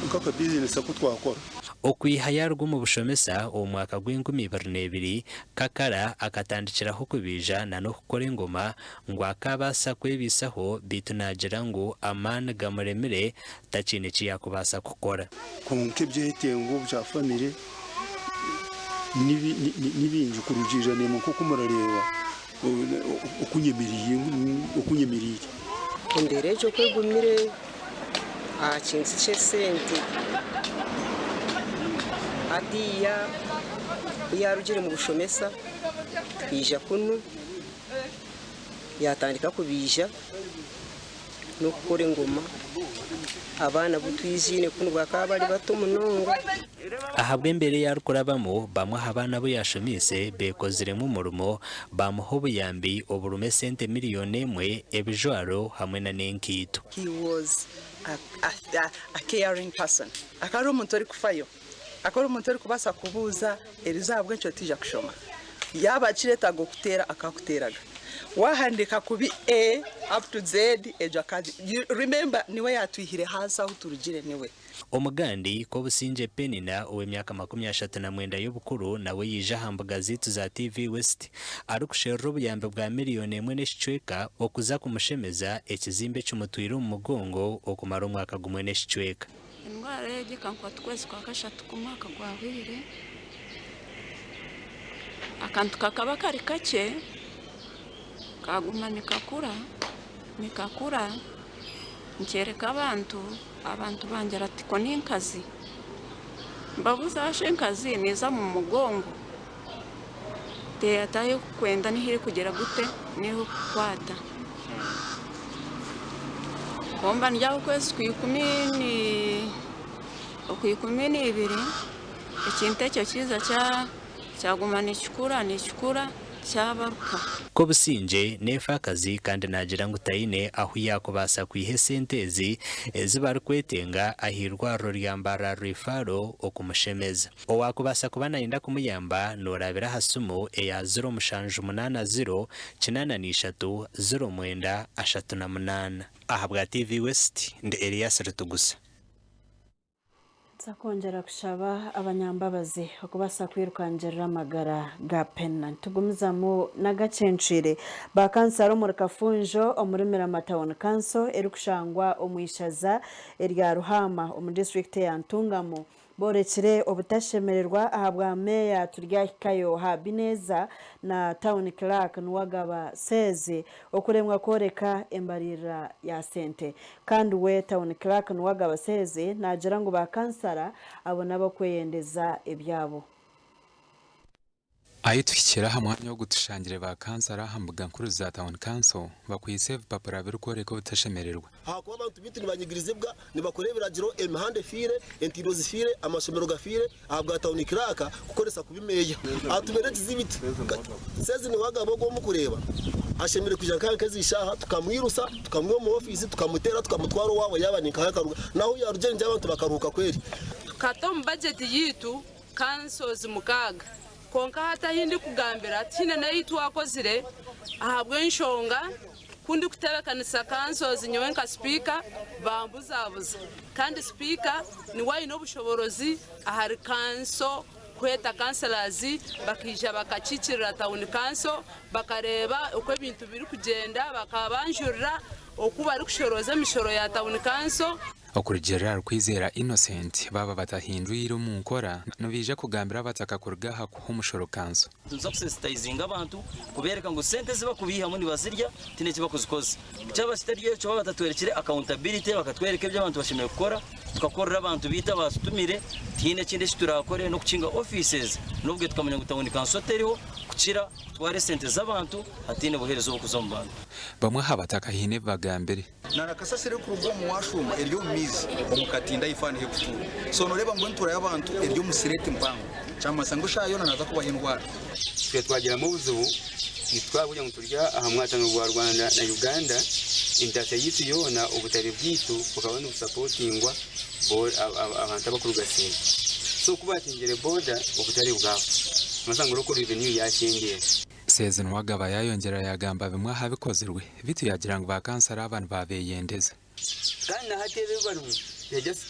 nk'akabizinesi aku twakora. Okwiha yaaruga omu bushomesa omu mwaka gw'enkumi ibiri n'ebiri, Kakara akatandikiraho kubaija n'okukora engoma ngu akaabaasa kwebaisaho beitu naagira ngu amaani gamuremire takiine eki yaakubaasa kukora. Kwonka ebyetengo bya famire ni bingi kurugiirira naimwe nk'oku murareeba oku nyemereire. Embeera egyo ku egumire aha kintu ky'esente, hatiiya ku yaarugire omu bushomesa kwija kunu yaatandika kubaija n'okukora engoma. Abaana abu twiziine kunu bakaba bari bato munonga. Ahabw'embeera ei arikurabamu, bamwe aha baana abu yaashomiise beekoziremu omurimo, baamuha obuyambi oburimu esente miriyoni emwe, ebijwaro hamwe na n'enkaito. He was a, a, a, a caring person. Akaba ari omuntu orikufayo. Akaba ari omuntu orikubaasa kubuuza eriizooba ahabw'enki otaija kushoma. Yaaba akireetaaga okuteera, akakuteeraga. Waahandiika kubi A up to Z, egyo akagi. You remember, niwe yaatwihire hansi ahu turugire niwe. Omugandi, Kobusingye Penina ow'emyaka 39 y'obukuru nawe yaija aha mbuga zaitu za TV West arikusherura obuyambi bwa miriyoni emwe n'ekicweka okuza kumushemeza ekizimbe ekimutwire omu mugongo okumara omwaka gumwe n'ekicweka. Endwara egi ekankwata okwezi kwa kashatu kw'omwaka gwahweire. Akantu kakaba kari kakye, kaaguma nikakura, nikakura, nkyereka abantu, abantu bangira ati ko n'enkazi. Mbabuuza shi enkazi neeza omu mugongo? Teyata ahu erikukwenda niho erikugira gute, niho erikukwata. Ku mba ndi aha okwezi kwa 12, ekintu ekyo kiija kyaguma nikikura nikikura kyabaruka. Kobusingye n'efaakazi kandi naagira ngu taine ahu yaakubaasa kwiha esente ezi ezi barikwetenga ah'eirwariro rya Mbarara Referral okumushemeza. Owaakubaasa kuba naayenda kumuyamba noorabira aha simu eya ziro mushanju munaana ziro, kinaana na ishatu, ziro mwenda, ashatu na munaana. Ahabwa TV West, ndi Elias Rutugusa. Nituza kwongyera kushaba abanyambabazi okubaasa kwirukangirira amagara ga Penina. Nitugumizamu n'agacencwire. Ba kansara omuri Kafunjo omuri Mirama Town Council erikushangwa omu ishaza erya Ruhaama omu disiturikiti eya Ntungamo Boorekire obutashemererwa ahabwa Meeya Turyahikayo Habineza na Town Clerk Nuwagaba Seezi okuremwa kworeka embariirira ya sente. Kandi we Town Clerk Nuwagaba Seezi naagira ngu ba kansara abo n'abakweyendeza ebyabo. Ahi tuhikire aha mwanya ogu tushangire ba kansara aha mbuga nkuru za Town Council bakwaitse ebipapura birikworeka obutashemererwa. Ahakuba abantu baitu nibanyigirizibwa, nibakora ebiragiro, emihanda efiire, entindo zifiire, amashomero gafiire ahabwa tawuni kiraaka kukoresa kubi meeya. Atubeire ekizibiti. Sezi niwe agaba ogwo omukureeba ashemereire kwija nka nk'ezi shaaha tukamwirusa, tukamwiha omu ofiisi, tukamuteera, tukamutwara owaabo yaaba ni nkahi akaruga. N'ahu yaarugire nigyo abantu bakaruhuuka kweri. Tukata omu bajeti yaitu Councils mukaaga kwonka hati ahi ndikugambira tihaine n'ei twakozire ahabw'enshonga ku ndikutebeekanisa councils nyowe nka sipiika bambuzabuza kandi sipiika niwe aine obushoboorozi ahari kanso kweta councillors bakaija bakakiikirira town council bakareeba oku ebintu birikugyenda bakabanjurira oku barikushorooza emishoro ya town council. Okurugiirira ahari Kwizera Innocent, baaba batahindwire omu nkora, nibaija kugambira abataka kuruga aha kuha omushoro kanso. Nituza kusensitayizinga abantu kubeereka ngu sente ezi barikubiihamu nibazirya tihaine eki barikuzikoza. Kyaba kitari ekyo baaba batatworekire accountability bakatworeka ebi abantu bashemereire kukora tukakorera abantu baitu abaatutumire tihaine ekindi eki turaakore n'okukinga offices n'obwe tukamanya ngu tawuni kanso teriho kukira kutwara esente z'abantu hataine buheereza oburikuza omu bantu. Bamwe aha bataka haine ebi bagambire. Na kasasiro erikuruga omu washroom eri omu maizi omu katinda ahi faani erikutuura. So noreeba ngu entuura y'abantu eri omu threat mpango. Kyamanyisa ngu eshaaha yoona naza kubaho endwara. Itwe twagiramu obuzibu titwahurira ngu turi aha mwatano gwa Rwanda na Uganda, entaasya yaitu yoona obutare bwaitu bukaba nibusapotingwa abantu abakuruga seeri. So ku baakingire boda obutare bwafa, noshanga ngu local revenue yaakyendeera. Seezi Nuwagaba yaayongyera yaagamba bimwe aha bikozirwe beitu yaagira ngu ba kansara aba nibaabeyendeza. Kandi na hati ebi ebibarimu they are just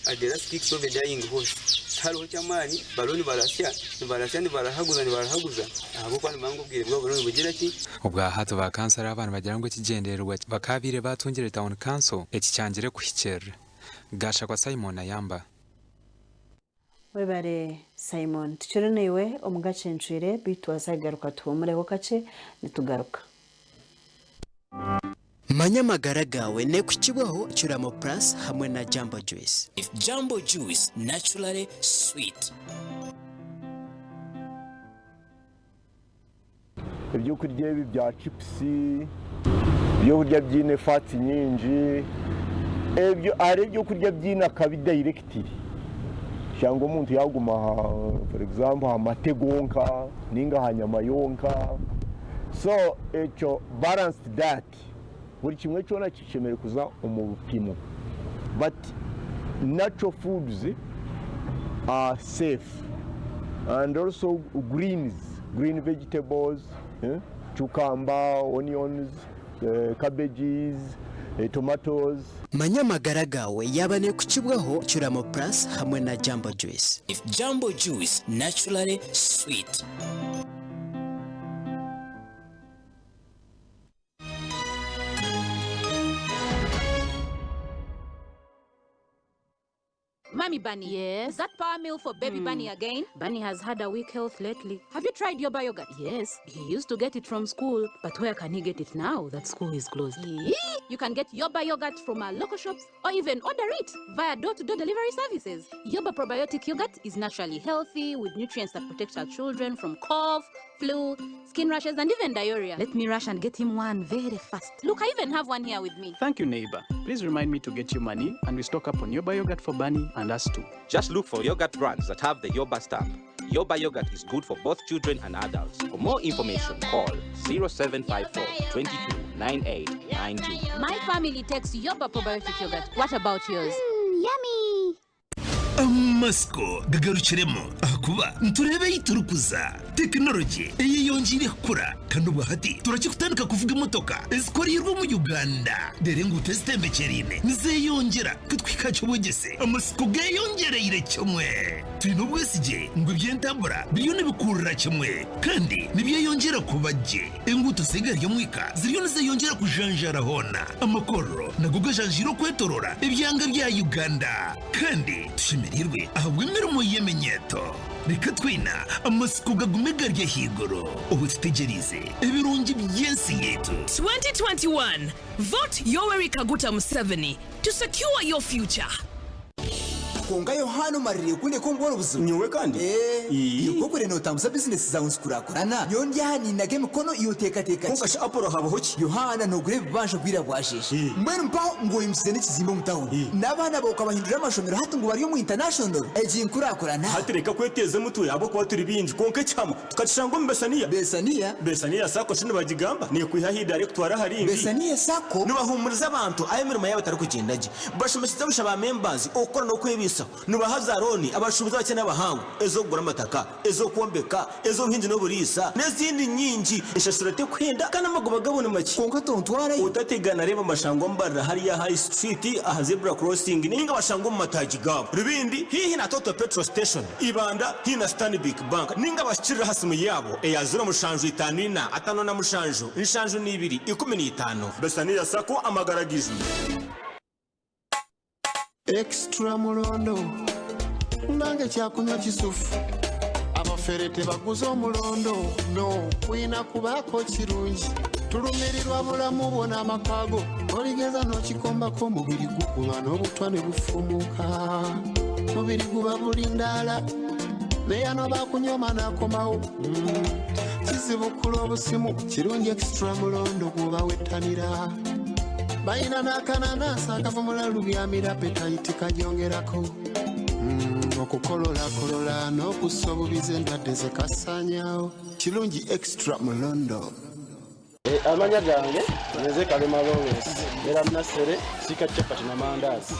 at the last kicks of a dying horse tihariho ky'amaani bariho nibarasya nibarasya nibarahaguza nibarahaguza ahabw'okuba nibamanya ngu obwire bwabo buriho nibugira ki? Obwa hati ba kansara aba nibagira ngu ekigyendererwa bakaabaire baatungire Town Council ekikyangire kuhikiirira. Gashakwa Simon Ayamba. Webare Simon. Tukiri naiwe omu gacencwire beitu twaza kugaruka tuhumureho kakye nitugaruka. Manya amagara gaawe n'ekukibwaho Curamo Plus hamwe na Jambo Juice. Jambo Juice, naturally sweet. Ebyokurya ebi bya chipusi, ebyokurya biine fats nyingi, ebyo hariho ebyokurya biine akabi directly. Oshanga omuntu yaaguma aha for example aha mate gonka ninga aha nyama yonka. So ekyo balanced diet buri kimwe kyona kishemereire kuza omu bupimo but natural foods are safe and also greens, green vegetables, cucumber, onions, cabbages, tomatoes. Manya amagara gaawe yaaba n'ekukibwaho Curamo Plus hamwe na Jambo Juice. Jambo Juice, naturally sweet. Mommy Bunny. Yes. Is that power meal for baby Bunny again? Bunny has had a weak health lately. Have you tried your yogurt? Yes, he used to get it from school, but where can he get it now that school is closed? Yee! You can get Yoba yogurt from our local shops or even order it via door-to-door delivery services. Yoba probiotic yogurt is naturally healthy with nutrients that protect our children from cough, flu, skin rashes, and even diarrhea. Let me rush and get him one very fast. Look, I even have one here with me. Thank you, neighbor. Please remind me to get you money and we stock up on Yoba yogurt for Bunny and us too. Just look for yogurt brands that have the Yoba stamp. Yoba yogurt is good for both children and adults. For more information, call 0754 22 9892. My family takes Yoba probiotic yogurt. What about yours? Yummy! Amasiko gagarukiremo ahakuba nturebe yiturukuza tekinoloji eyeyongiire kukura kandi obwo hati turakikutandika kuvuga emotoka ezikoreirwe omu Uganda dore enguuto ezitembekyeriine nizeyongyera kutwika kyobwegyese amasiko geyongyereire kimwe twine obwesigye ngu eby'entambura biriyo nibikurira kimwe kandi nibyeyongyera kuba gye enguuto z'egaari y'omwika ziriyo nizeyongyera kujanjaara hoona amakorero nago gajanjaire okwetorora ebyanga bya Uganda kandi tushemereirwe ahabw'emirimo y'eminyeeto reka twena amasiko gagume gari ahaiguru obu tutegyereize ebirungi by'ensi yaitu. 2021 Vote Yoweri Kaguta Museveni to secure your future. Kwonka Yohaana omaririire kundeka omu bworo buzibu. Nyowe kandi? Ee. Iwe kuri nootambuza bizinesi zaawe nizikurakurana, nyowe ndi aha ninaga emikono iwe oteekateeka ki? Kwonka shi Apollo habaho ki? Yohaana noogura ebibanja bwira bwasheesha. Mbwenu mpaho ngu oimutsize n'ekizimbe omu tawuni. N'abaana baawe okabahindurira amashomero hati ngu bari omu international. Egi nkurakurana. Hati reka kweteeza emutwe ahabw'okuba turi baingi kwonka ekihama tukakishanga omu Besaniya. Besaniya? Besaniya Sacco shi nibagigamba? Neekwiha aha idaara ekutwara aha rindi. Besaniya Sacco? Nibahuumuriza abantu ahu emirimo yaabo etarikugyenda gye. Bashomesize busha ba members okukora n'okwebaisaho. Nibaha za looni abashuubuzi abakye n'abahangu, ez'okugura amataka, ez'okwombeka, ez'obuhingi n'oburiisa n'ezindi nyingi. Enshashura tekuhenda kandi amagoba gabo ni makye. Kwonka tontwarayo. Otategana reeba bashangwa Mbarara hariya aha High Street aha Zebra Crossing ninga bashangwa omu mataagi gaabo. Rubindi haihi na Total Petrol Station, Ibanda haihi na Stanbic Bank ninga bashikirire aha simu yaabo eya 0754 57 72 15. Besaniya Sacco amagara gaijwire. Extra mulondo nange kyakunywa kisufu abafere tebaguza omulondo no kuyina kubaako kirungi tulumirirwa bulamu bwo n'amaka go oligeza n'okikombako omubiri guguma n'obutwa ne bufumuka mubiri guba bulindaala neyano bakunyoma n'akomawo kizibukula obusimu kirungi extra mulondo gwoba wettanira balina n'akananansi akavumula lubyamira petayiti kagyongerako okukololakolola n'okussa obubizi endwadde zekasaanyaawo kirungi extra mulondo. Amanya gange nze Kalema Lawrence era Nasere sika chapati na mandazi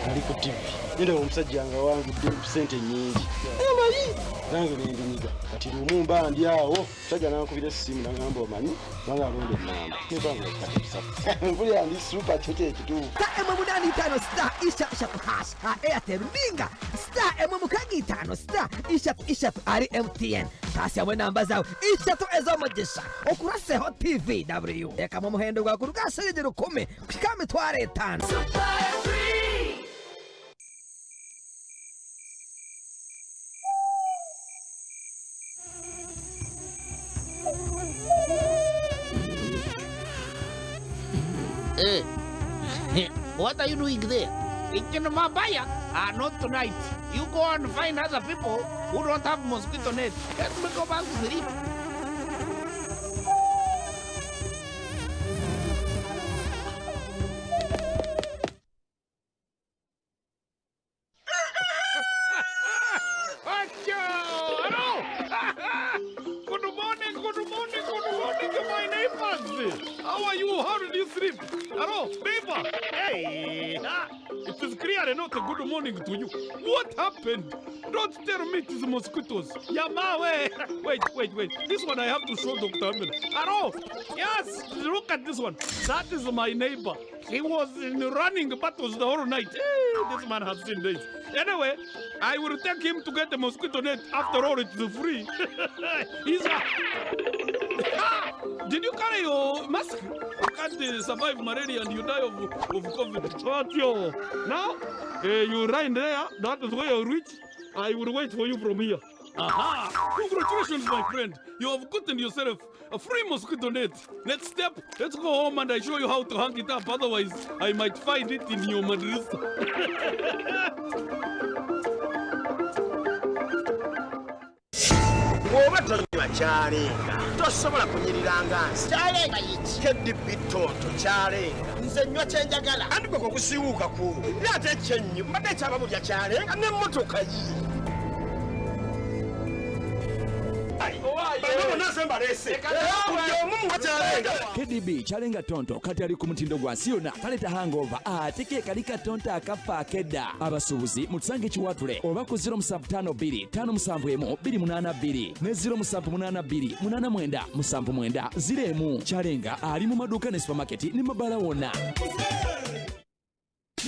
ali ku TV ninde omusajja nga wangudde sente nyingi amanyi nange nendinyiga kati lumu mba ndi awo omusajja nankubira essimu nangamba omanyi banga alonda ennamba nebanga kati bisatu mpulira ndi super kyo kyekituufu. Star emwe munani itano star 3 3 hash ha Airtel ninga star 165 star 3 3 ari MTN kasi hamwe namba zawe 3 ez'omugisha okuraseho TV W rekamo omuhendo gwawe kuruga shiringi 1,000 kuhika 50,000. Eh. What are you doing there? In Mabaya? Ah, not tonight. You go and find other people who don't have mosquito net. Let me go back to sleep. Hello! Good morning, good morning, good morning, my neighbors. How are you? How did you sleep? Hello, neighbor. Hey, ah, it is clearly not a good morning to you. What happened? Don't tell me it is mosquitoes. Yamawe. Wait, wait, wait. This one I have to show Dr. Amina. Hello. Yes, look at this one. That is my neighbor. He was in running battles the whole night. Hey, this man has seen days. Anyway, I will take him to get the mosquito net. After all, it's free. He's a... Ah! Did you carry your mask? You can't survive malaria and you die of COVID. But yo, now, you run there. That is where you reach. I will wait for you from here. Aha! Congratulations, my friend. You have gotten yourself a free mosquito net. Next step, let's go home and I show you how to hang it up. Otherwise, I might find it in your madrasa. Bw'oba tonywa kyalenga tosobola kunyirira nga nsi kyalenga yiki kdb tonto kyalenga nze nywa kyenjagala andi gwe kusiiwuuka ku naye ate ekyenyo mbadde ekyababulya kyalenga n'emmotoka yi KDB kyalenga tonto kati ali ku mutindo gwa nsi yonna kaleeta hangover ate ke kali katonto akafa akedda abasuubuzi mutusange kiwatule oba ku 0752 571 282 ne 0782 89 79 01 kyalenga ali mu maduuka ne supamaketi ne mabaala wonna.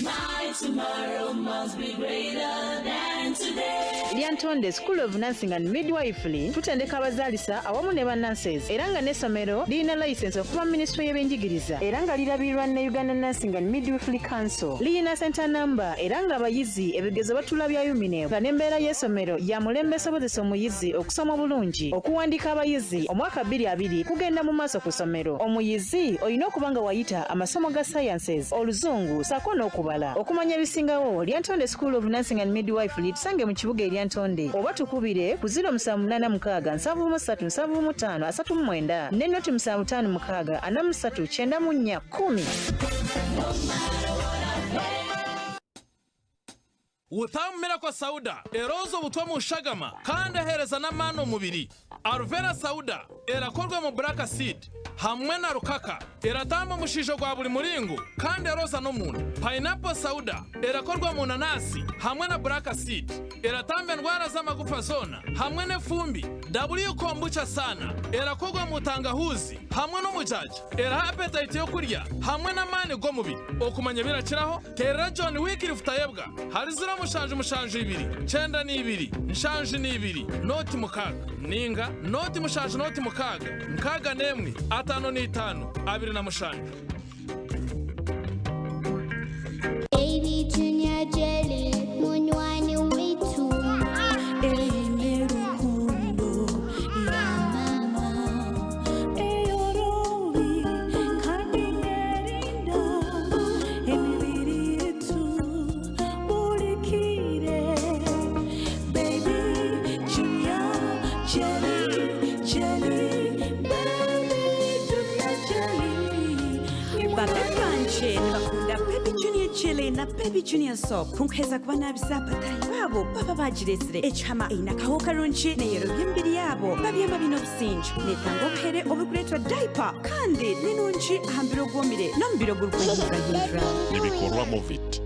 My tomorrow must be greater than today. Lyantonde School of Nursing and Midwifery tutendeka abazaalisa awamu ne bannanses era nga n'essomero lirina layisensi okuva mu minisitule y'ebyenjigiriza era nga lirabirirwa ne Uganda Nursing and Midwifery Council. Lirina center number era ng'abayizi ebigezo batuula bya UMINEB nga n'embeera y'essomero ya mulembe esobozesa omuyizi okusoma obulungi. Okuwandiika abayizi omwaka 2020 kugenda mu maaso ku ssomero. Omuyizi olina okuba nga wayita amasomo ga sciences, oluzungu ssaako n'okubala. Okumanya ebisingawo Lyantonde School of Nursing and Midwifery tusange mu kibuga e Lyantonde oba tukubire ku 0786 73 75 39 ne noti 756 43 94 10. Utamu Miracle Sauda eroza obutwa mu nshagama kandi ehereza n'amaani omubiri. Aluvera Sauda erakorwa mu Black Seed hamwe na rukaka eratamba omushiija gwa buri muringo kandi eroza n'omunda. Pineapple Sauda erakorwa mu nanasi hamwe na Black Seed eratamba endwara z'amagufa zoona hamwe n'efumbi. W Kombucha Sana erakorwa mu tangahuzi hamwe n'omujaja eraha appetite y'okurya hamwe n'amaani g'omubiri. Okumanya ebirakiraho teerera John Wycliffe Tayebwa hari 072 92 72 06 ninga 0 06 61 55 27. Baby Junior Jelly, munywani witu. Eine rukundo ya mama eyorobi kandi nerinda emibiri yetu bulikire. Baby Junior Jelly, Jelly, Baby Junior Jelly. Babe banje nibakunda Baby Junior Jelly na Baby Junior Soap kunkuheza kuba nabisa batahi babo baba bagiresire ekihama eine akaho karungi neyerobya emibiri yabo babyama bine obusinge netanga obuhere oburikureetwa diaper kandi ninungi aha mubiri ogwomire n'omubiri ogurikuhindurahindura. Nibikorwa Movit.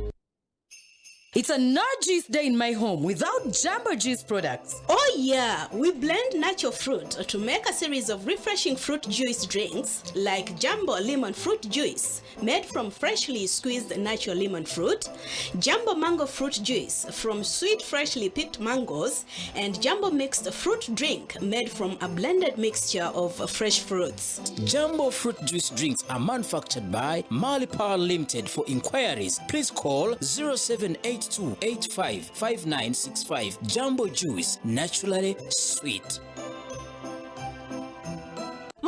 It's a no juice day in my home without Jumbo Juice products. Oh yeah, we blend natural fruit to make a series of refreshing fruit juice drinks like Jumbo Lemon Fruit Juice, made from freshly squeezed natural lemon fruit, Jumbo Mango Fruit Juice from sweet freshly picked mangoes, and Jumbo Mixed Fruit Drink made from a blended mixture of fresh fruits. Jumbo Fruit Juice drinks are manufactured by Mali Power Limited. For inquiries, please call 0782855965. Jumbo Juice, naturally sweet.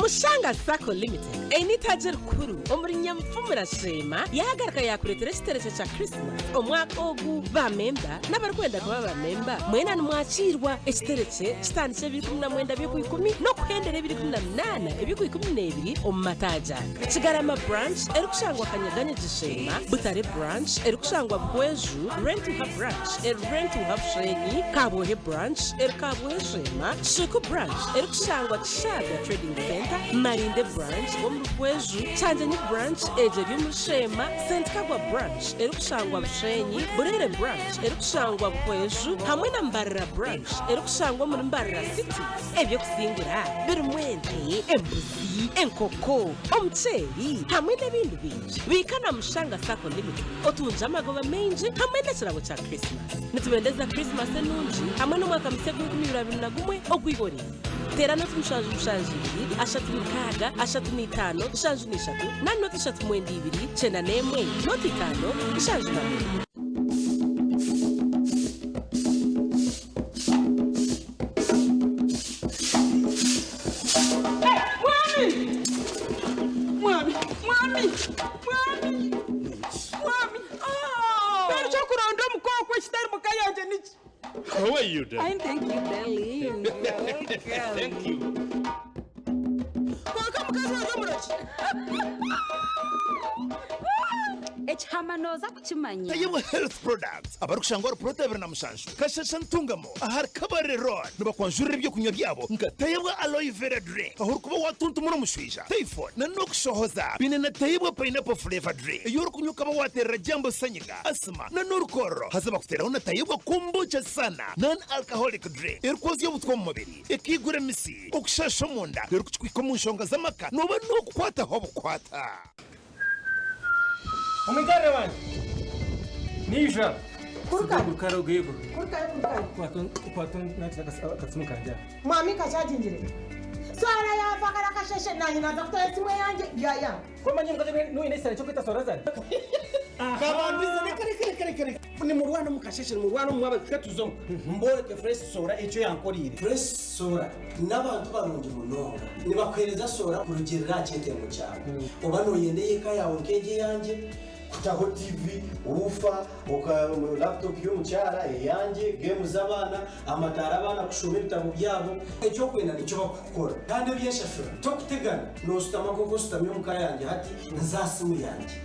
Mushanga Sacco Limited eine itaagi erikuru omuri Nyamufumura Sheema yaagaruka yaakureetera ekiterekye kya Christmas omwaka ogu. Ba memba n'abarikwenda kuba ba memba mwena nimwakiirwa. Ekiterekye kitandikye ebiro 19 by'Okwikumi n'okuhendera ebiro 18 eby'Okwikumineebiri omu mataagi aga, Kigarama Branch erikushangwa Kanyeganyegye Sheema, Butare Branch erikushangwa Buhweju, Rwentuha Branch eri Rwentuha Bushenyi, Kabwohe Branch eri Kabwohe Sheema, Kishuuku Branch erikushangwa Kishaga Trading Centre, Marinde Branch omuri Buhweju, Kyanjenyi Branch egyo eri omuri Sheema, Ssentikagwa Branch erikushangwa Bushenyi, Burere Branch erikushangwa Buhweju hamwe na Mbarara Branch erikushangwa omuri Mbarara City. Eby'okusingura birimu ente, embuzi, enkoko, omuceeri hamwe n'ebindi bingi. Biika na Mushanga Sacco Limited otungye amagoba maingi hamwe n'ekirabo kya Christmas. Nitubendeza Christmas enungi hamwe n'omwaka musya gw'enkumi ibiri 21 ogw'ihorere. Teera noti 7 7 3 6 35 73 na noti 3 9 2 91 noti 5 71. Mwami! Mwami! Mwami! Mwami! Mwami! Mbwenu ekyokuronda omuka okwo ekitari muka yangye niki? How are you, darling? Fine, thank you, darling. Welcome. Thank you. Kwonka mukazi wangye omurogi. Ekihama nooza kukimanya. Tayebwa Health Products abarikushangwa ahari puloti 27 Kashasha Ntungamo ahari Kabare Road nibakwanjurira ebyokunywa byabo nka Tayebwa Aloe Vera Drink ahu orikuba watuntumura omushwija, typhoid na n'okushohoza. Baine na Tayebwa Pineapple Flavour Drink ei orikunywa okaba wateerera jambo sanyiga, asthma na n'orukororo. Haza bakuteeraho na Tayebwa Kombucha Sana Non Alcoholic Drink erikwozya obutwa omu mubiri, ekaigura emisi, okushasha omunda, erikukikuhika omu nshonga z'amaka nooba n'okukwataho obukwata. Omwigarire wange niija. Kurukayo. Kurukayo yego. Kurukayo kurukayo. Kwata kwata nakira akasimu kangye aha. Mwami kakyagingire. Swara yava kara kasheshe nanye naza kutwara esimu eyange byayanga. Komanya omukazi noine ekisare kyokwita Sorazari. Kabandize reka reka reka reka reka nimurwana omu kasheshe nimurwana omu mwabazyo reka tuze omu mboreke fresh sora ekyo yankorire. Fresh sora n'abantu barungi munonga nibakuhereza sora kurugirira aha kyetengo kyawe oba noyenda ey'eka yaawe nk'egi eyangye kutaho TV, woofer, laptop y'omukyara eyangye, game z'abaana, amataara abaana kushoma ebitabo byabo ekyokwenda nikyo bakukukora kandi eby'enshashura tokutegana noshutama nk'oku oshutami omuka yangye hati nza aha simu yangye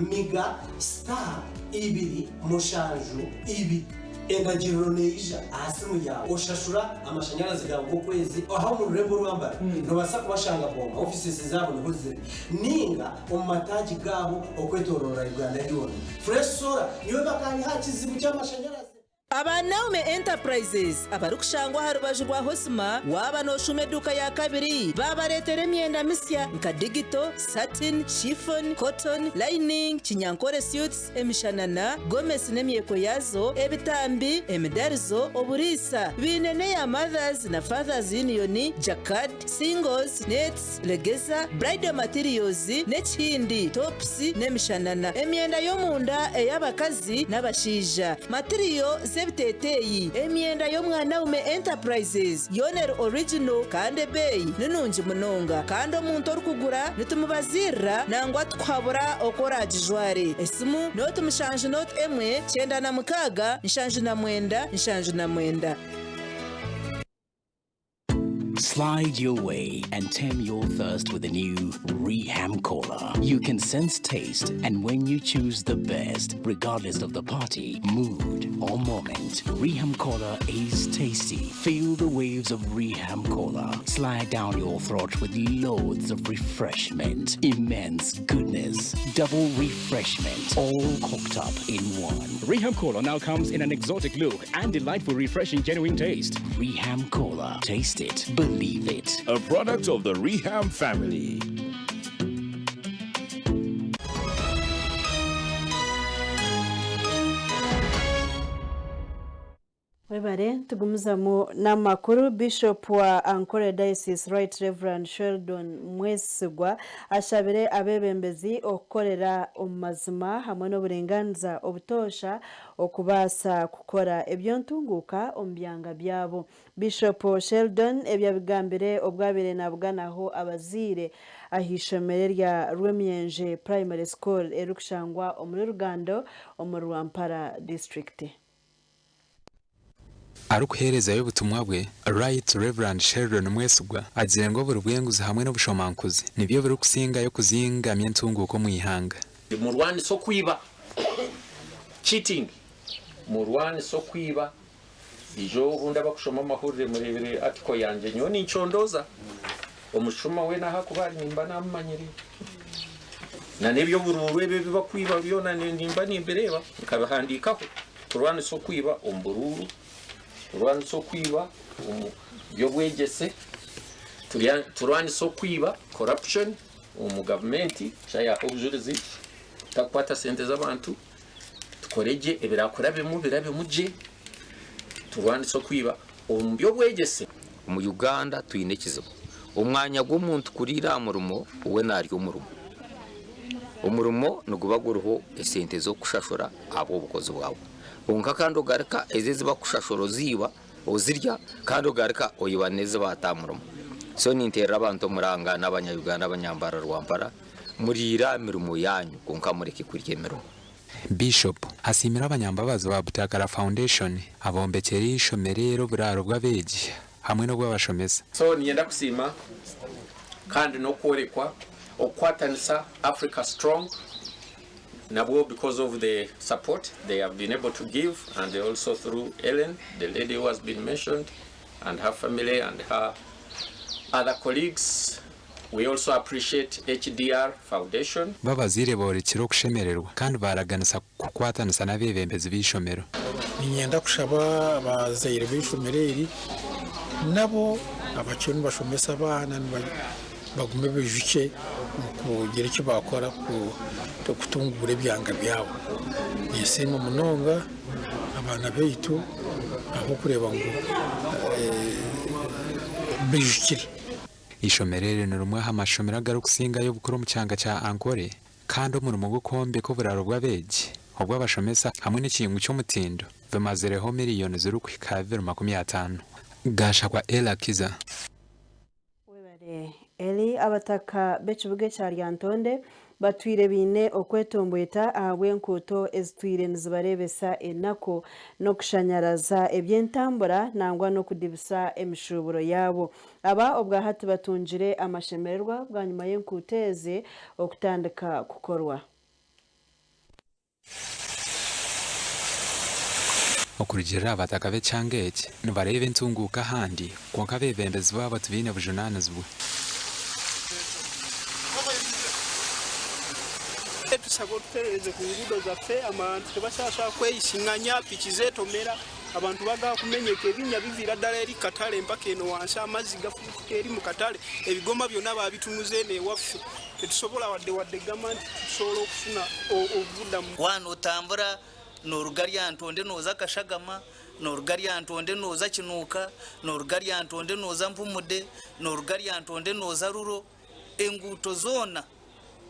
Miga star ibiri mushanju ibiri endagiriro neija aha simu yaawe oshashura amashanyarazi gaawe g'okwezi aha omu rurembo orwa Mbale nobaasa kubashanga Boma offices zaabo niho ziri ninga omu mataagi gaabo okwetorora Uganda yoona. Fresh Solar niyo bakaayiha aha kizibu ky'amashanyarazi. Aba Naume Enterprises abarikushangwa aha rubaju rwa Hosima waaba nooshuuma eduuka ya kabiri baabareetera emyenda misya nka digito, satin, chiffon, cotton, lining, kinyankore suits, emishanana, gomesi n'emyeko yaazo, ebitambi, emidarizo, oburiisa. Baine n'eya Mothers na Fathers Union, jacquard, singles, nets, legeza, bridal materials n'ekihindi, tops n'emishanana, emyenda y'omunda ey'abakazi n'abashaija, matiriyo z'ebiteeteeyi, emyenda y'Omwanaume Enterprises yoona eri original kandi ebeeyi ni nungi munonga kandi omuntu orikugura nitumubaziirira nangwa tukuhabura oku oraagijware. Esimu nooti mushanju nooti emwe 96 79 79. Slide your way and tame your thirst with the new Reham Cola. You can sense taste, and when you choose the best, regardless of the party, mood, or moment, Reham Cola is tasty. Feel the waves of Reham Cola. Slide down your throat with loads of refreshment, immense goodness, double refreshment, all cooked up in one. Reham Cola now comes in an exotic look and delightful, refreshing, genuine taste. Reham Cola. Taste it. Believe it. A product of the Reham family. Webare tugumizamu n'amakuru. Bishop wa Ankole Diocese Right Rev Sheldon Mwesigwa ashabire abeebembezi okukorera omu mazima hamwe n'oburingaaniza obutoosha okubaasa kukora eby'entunguuka omu byanga byabo. Bishop Sheldon ebi abigambire obu abaire nabuganaho abazaire ah'eishomero erya Rwemyenje Primary School eririkushangwa omuri Rugando omuri Rwampara disiturikiti. Arikuheerezayo obutumwa bwe, Right Rev Sheldon Mwesigwa agizire ngu oburi bw'enguzi hamwe n'obushomankuzi nibyo birikusingayo kuzingamya entunguuka omu ihanga. Murwanise okwiba, cheating, Murwanise okwiba. Ijo obundi abakushoma amahurire mureebire article yangye nyowe nincondooza omushuma weena ahu akuba ari nimba namumanyire na n'eby'oburuuru ebi ebi bakwiba byona nimba nimbireeba nkabihandiikaho. Turwanise okwiba omu buruuru, turwanise okwiba omu by'obwegyese, turwanise okwiba, corruption, omu gavumenti, shaaha obujurizi, tutakukwata sente z'abantu. Tukore gye ebirakurabemu birabemu gye, turwanise okwiba omu by'obwegyese. Omu Uganda twine ekizibu. Omwanya gw'omuntu kuriira aha murimo, we naarya omurimo. Omurimo niguba guriho esente z'okukushashura ahabw'obukozi bwawe. Kwonka kandi ogaruka ezo ezi barikukushashura oziiba, ozirya kandi ogaruka oiba n'ezi baata aha murimo. So ninteerera abantu omuranga n'abanya Uganda abanyambarara rwampara, muriire aha mirimo yaanyu kwonka mureke kurya emirimo. Bishop asiimire abanyambabazi ba Butakara Foundation abombekyeire eishomero eri oburaaro bw'abeegi hamwe n'obw'abashomesa. So niinyenda kusiima kandi n'okworekwa okukwatanisa Africa Strong nabwo because of the support they have been able to give and also through Ellen the lady who has been mentioned and her family and her other colleagues. We also appreciate HDR Foundation. Bo abazaire boorekire okushemererwa kandi baaraganisa kukwatanisa n'abeebembezi b'eishomero. Niinyenda kushaba abazaire b'eishomero eri nabo abakiriyo nibashomesa abaana bagume baijukye kugira eki baakora kutunguura ebyanga byabo. Ninsiima munonga abaana baitu ahabw'okureeba ngu baijukire. Eishomero eri ni rimwe aha mashomero agarikusingayo obukuru omu kyanga kya Ankole kandi omurimo gw'okwombeka oburaaro bw'abeegi, obw'abashomesa hamwe n'ekiyungu ky'omutindo bimazireho miriyoni zirikuhika aha 250. Gashakwa Ella Kiza. Webare Elly. Abataka b'ekibuga ekya Lyantonde Batwire baine okwetomboita ahabw'enkuuto ezitwire nizibareebesa enaku n'okushanyaraza eby'entambura nangwa n'okudibisa emishuuburo yaabo. Aba obwahati batungire amashemererwa bwanyima y'enkuuto ezi okutandika kukorwa. Okurugiirira aha bataka b'ekyanga eki, nibareeba entunguuka ahandi kwonka abeebembezi baabo tibaine bujunaanizibwa. Tusaba otuterereze ku nguudo zaffe, abantu tebakyasobola kweyisinganya, piki zetomera, abantu bagala kumenyeka, ebinya biviira ddala eri katale mpaka eno wansi, amazzi gafubutuka eri mu katale, ebigoma byonna babitunuza eno ewaffe. Tetusobola wadde wadde gamba nti tusobola okufuna obubudamu. Waaba nootambura nooruga Lyantonde nooza Kashagama, nooruga Lyantonde nooza Kinuuka, nooruga Lyantonde nooza Mpumude, nooruga Lyantonde nooza Ruro, enguuto zoona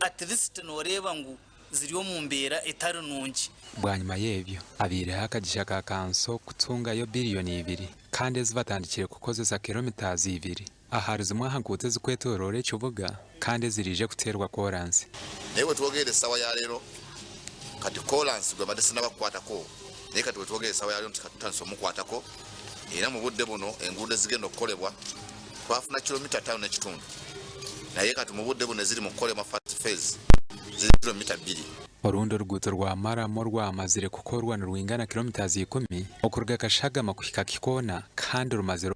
at least nooreeba ngu ziri omu mbeera etari nungi. Bwanyima y'ebyo, abaireho akagisha ka kanso kutungayo biriyoni ibiri kandi ezi batandikire kukozesa kiromitazi ibiri. Ahari zimwe aha nguuto ezirikwetooroora ekibuga kandi eziraije kuteerwa kooransi. Naye wetwogerera essaawa ya leero kati koolansi gwe mbadde sinaba kukwatako naye kati wetwogerera essaawa ya leero nti kati tutandise omukwatako era mu budde buno enguudo ezigenda okukolebwa twafuna kilomita ttaano n'ekitundu naye kati mu budde buno eziri mu kukolebwa first phase ziri kilomita bbiri. Orundi oruguuto rwa maramu orwamazire kukorwa nirwingana kilomitazi ikumi okuruga Kashagama kuhika Kikoona kandi rumazire.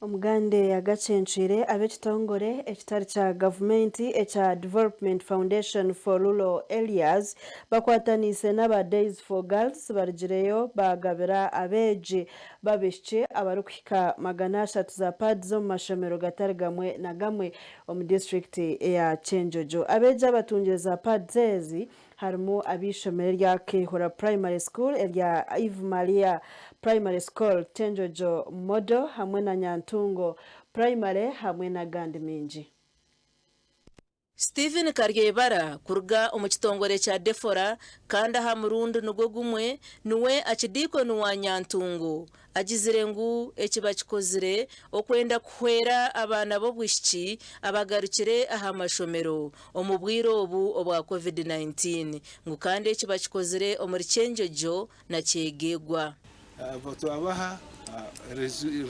Omugande agacencwire ab'ekitongore ekitari kya gavumenti ekya Development Foundation for Rural Areas bakwataniise n'aba Days for Girls barugireyo baagabira abeegi b'abaishiki abarikuhika 300 za pads omu mashomero gatari gamwe na gamwe omu disiturikiti eya Kyenjojo. Abeegi abatungire za pads ezi harimu ab'eishomero erya Keihura Primary School, erya Eve Maria. Primary School, Kyenjojo Model hamwe na Nyantungo Primary hamwe n'agandi maingi. Stephen Karyebara kuruga omu kitongore kya Defora kandi aha murundi nigwo gumwe niwe Akidiikoni wa Nyantungo agizire ngu eki bakikozire okwenda kuhwera abaana b'obwishiki abagarukire aha mashomero omu bwire obu obwa Covid-19 ngu kandi eki bakikozire omuri Kyenjojo na Kyegegwa. Twabaha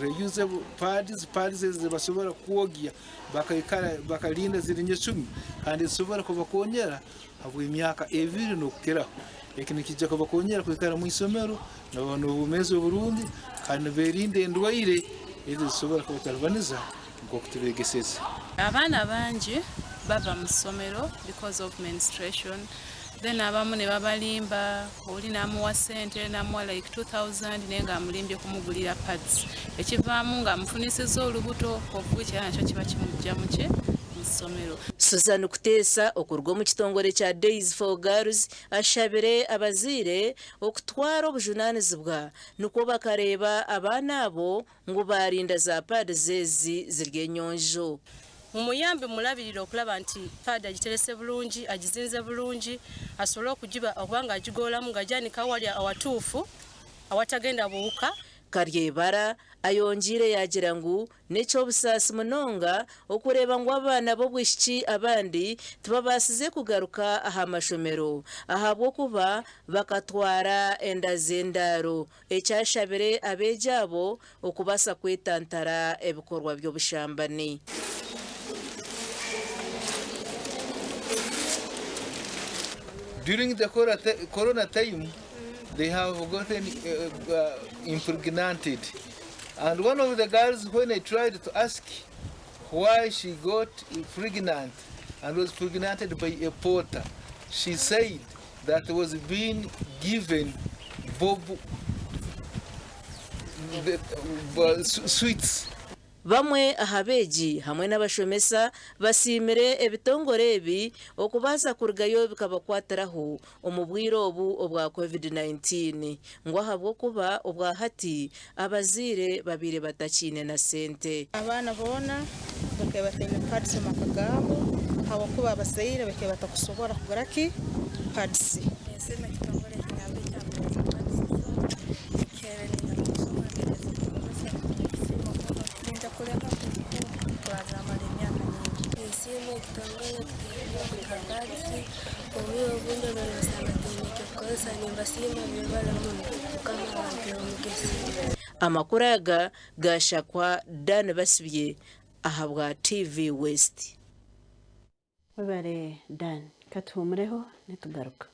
reusable pads, pads ezi basobora kwogya bakaikara bakalinda ziri nyecumi kandi zisobora kubakonyera habw'emyaka ebiri n'okukiraho. Eki nikiija kubakonyera kwikara mu isomero nibaba n'obwomeezi oburungi kandi niberinda endwaire ezi ezisobora kubatalibaniza nk'oku tubeegeseze. Abaana bangi bava mu ssomero because of menstruation then abamu ne babalimba oli n'amuwa ssente n'amuwa like 2000 naye ng'amulimbye kumugulira pads ekivaamu ng'amufunisizza olubuto of which era nakyo kiba kimujja muki mu ssomero. Susan Kuteesa okuruga omu kitongore kya Days for Girls ashabire abazaire okutwara obujunaanizibwa nikwo bakareeba abaana abo ngu baarinda za pads ezi ziri enyonjo. Mumuyambe mumulabirire okulaba nti paadi agiterese bulungi, agizinze bulungi asobole okugiba okuba nga agigoolamu nga agyanika awali awatuufu awatagenda buwuka. Karyebara ayongyeire yaagira ngu n'eky'obusaasi munonga okureeba ngu abaana b'obwishiki abandi tibabaasize kugaruka aha mashomero ahabw'okuba bakatwara enda z'endaaro Ekyashabire abeegi abo okubaasa kwetantara ebikorwa by'obushambani. During the corona time they have gotten impregnated and one of the girls when I tried to ask why she got pregnant and was pregnated by a porter she said that was being given bob the, sweets. Bamwe aha beegi hamwe n'abashomesa basiimire ebitongore ebi okubaasa kurugayo bikabakwatiraho omu bwire obu obwa Covid-19 ngu ahabw'okuba obwa hati abazaire babaire batakiine na sente. Abaana boona bakaba bataine pads omu maka gaabo habwokuba abazaire bakaba batakusobora kugura ki pads. Ninsiima ekitongore ekinyamba ekya pads Nintakureka twazamara emyaka mingi. Ninsiima ekitongore ekituha pads obwire obundi obaire osanga tihaine ekyokukozesa nimbasiima bebare muno Mukama abampeere omugisa. Amakuru aga gaashakwa Dan Basibye ahabwa TV West. Webare Dan. Katuhumureho nitugaruka.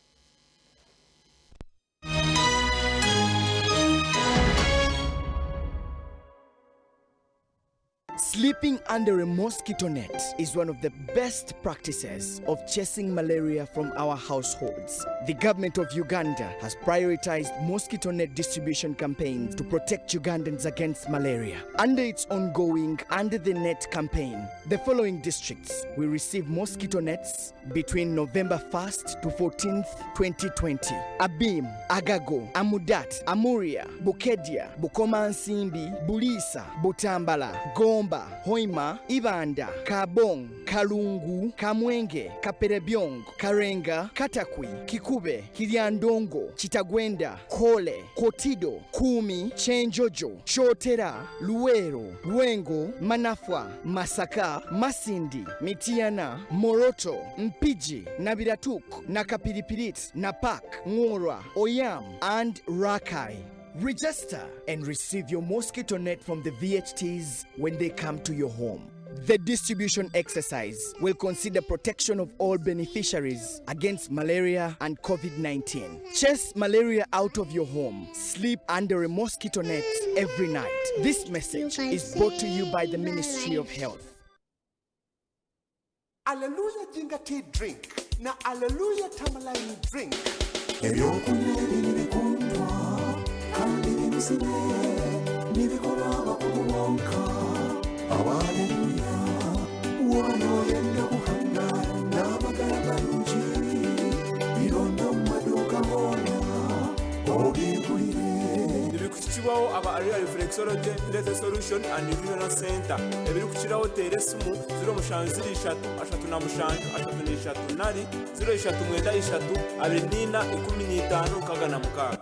Sleeping under a mosquito net is one of the best practices of chasing malaria from our households. The government of Uganda has prioritized mosquito net distribution campaigns to protect Ugandans against malaria. Under its ongoing Under the Net campaign, the following districts will receive mosquito nets between November 1st to 14th, 2020. Abim, Agago, Amudat, Amuria, Bukedia, Bukomansimbi, Bulisa, Butambala, Gomba, Hoima, Ibanda, Kabong, Kalungu, Kamwenge, Kaperebyong, Karenga, Katakwi, Kikube, Kiryandongo, Kitagwenda, Kole, Kotido, Kumi, Chenjojo, Chotera, Luwero, Lwengo, Manafwa, Masaka, Masindi, Mitiana, Moroto, Mpigi, Nabiratuk, Nakapiripirit, Napak, Ngora, Oyam, and Rakai. Register and receive your mosquito net from the VHTs when they come to your home. The distribution exercise will consider protection of all beneficiaries against malaria and COVID 19. Chase malaria out of your home. Sleep under a mosquito net every night. This message is brought to you by the Ministry of Health. Aleluya Ginger Tea Drink na Aleluya Tamaline Drink. Ebyokunywa ebi nibikundwa kandi binuzire nibikorwa abakugu bonka Aleluya waaba noyenda kuhangaara n'amagara marungi bironde omu maduuka goona obyegurire. Nibikuhikibwaho Reflexology, Health Solution and Nutritional Centre. Ebirikukiraho teera esimu 07 03 37 33 nari 03 9 3 24 15 66.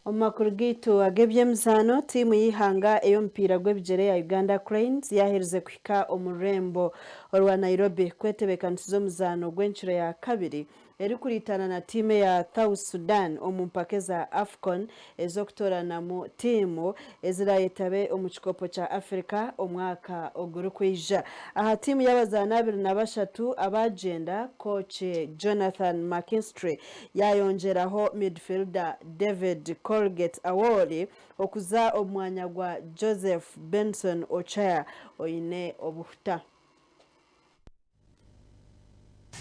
Omu makuru gaitu ag'eby'emizaano, tiimu y'eihanga ey'omupiira gw'ebigyere ya Uganda Cranes yaaherize kuhika omu rurembo orwa Nairobi kwetebeekanisiza omuzaano gw'enkiro ya kabiri erikuriitana na tiimu eya South Sudan omu mpaka eza AFCON ez'okutooranamu tiimu eziraayetabe omu kikopo kya Africa omwaka ogurikwija. Aha tiimu y'abazaani 23 abaagyenda, kooki Jonathan McKinstry yaayongyeraho midfielder David Colgate Awori okuza omu mwanya gwa Joseph Benson Ochaya oine obuhuta.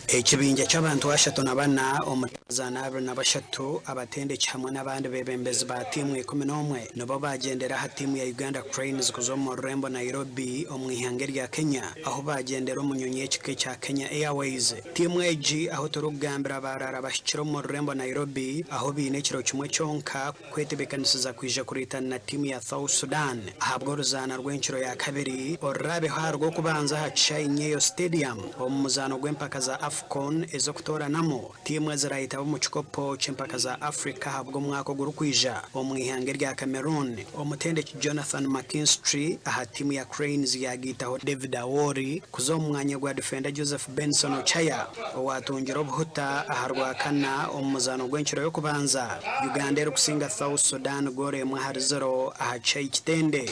Ekibingya ky'abantu 34 omuri abazaani 23, abatendeki hamwe n'abandi beebembezi ba tiimu 11 nibo baagyendera aha tiimu ya Uganda Cranes kuza omu rurembo Nairobi omu ihanga erya Kenya ahu baagyendera omu nyonyi y'ekika ekya Kenya Airways. Tiimu egi ahu turikugambira baaraara bahikire omu rurembo Nairobi ahu baine ekiro kimwe kyonka kwetebeekanisiza kwija kuriitana na tiimu ya South Sudan ahabw'oruzaana rw'enkiro ya kabiri oruraabeho aha Rwokubanza aha kishaayi Nyayo Stadium omu muzaano gw'empaka za AFCON ez'okutooranamu tiimu eziraayetabe omu kikopo ky'empaka za Africa ahabw'omwaka ogurikwija omu ihanga erya Cameroon. Omutendeki Jonathan McKinstry aha tiimu ya Cranes yaagaitaho David Awori kuza omu mwanya gwa difenda Joseph Benson Ochaya owaatungire obuhuta aha Rwakana omu muzaano gw'enkiro y'okubanza, Uganda erikusinga South Sudan goolo emwe ahari ziro aha kishaayi Kitende.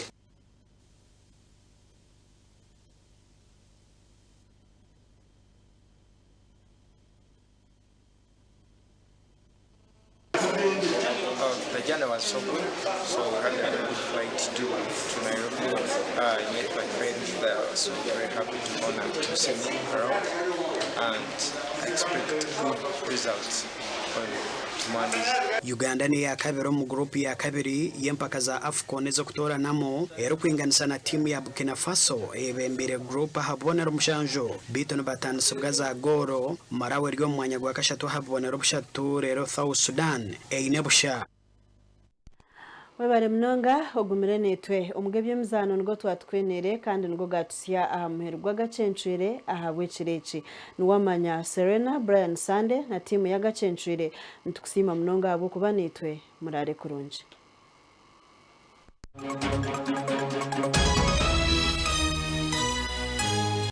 The journey was so good, so we had a very good flight to, to Nairobi. I met my friends there, so very happy to honor to see me around and I expect good results on Mondays. Uganda n'eya kabiri omu guruupu ya kabiri y'empaka za AFCON ez'okutooranamu erikwinganisa na tiimu ya Burkina Faso eyebembeire guruupu aha bubonero mushanju beitu nibataanisibwa za goolo. Malawi eri omu mwanya gwa kashatu aha bubonero bushatu reero South Sudan eine busha. Webare munonga ogumire naitwe. Omu g'eby'emizaano nigo twatukweniire kandi nigo gaatusya aha muheru gw'agacencwire ahabw'ekiro eki. Niwamanya Serena, Brian Sande na tiimu y'agacencwire nitukusiima munonga ahabw'okuba naitwe. Muraare kurungi.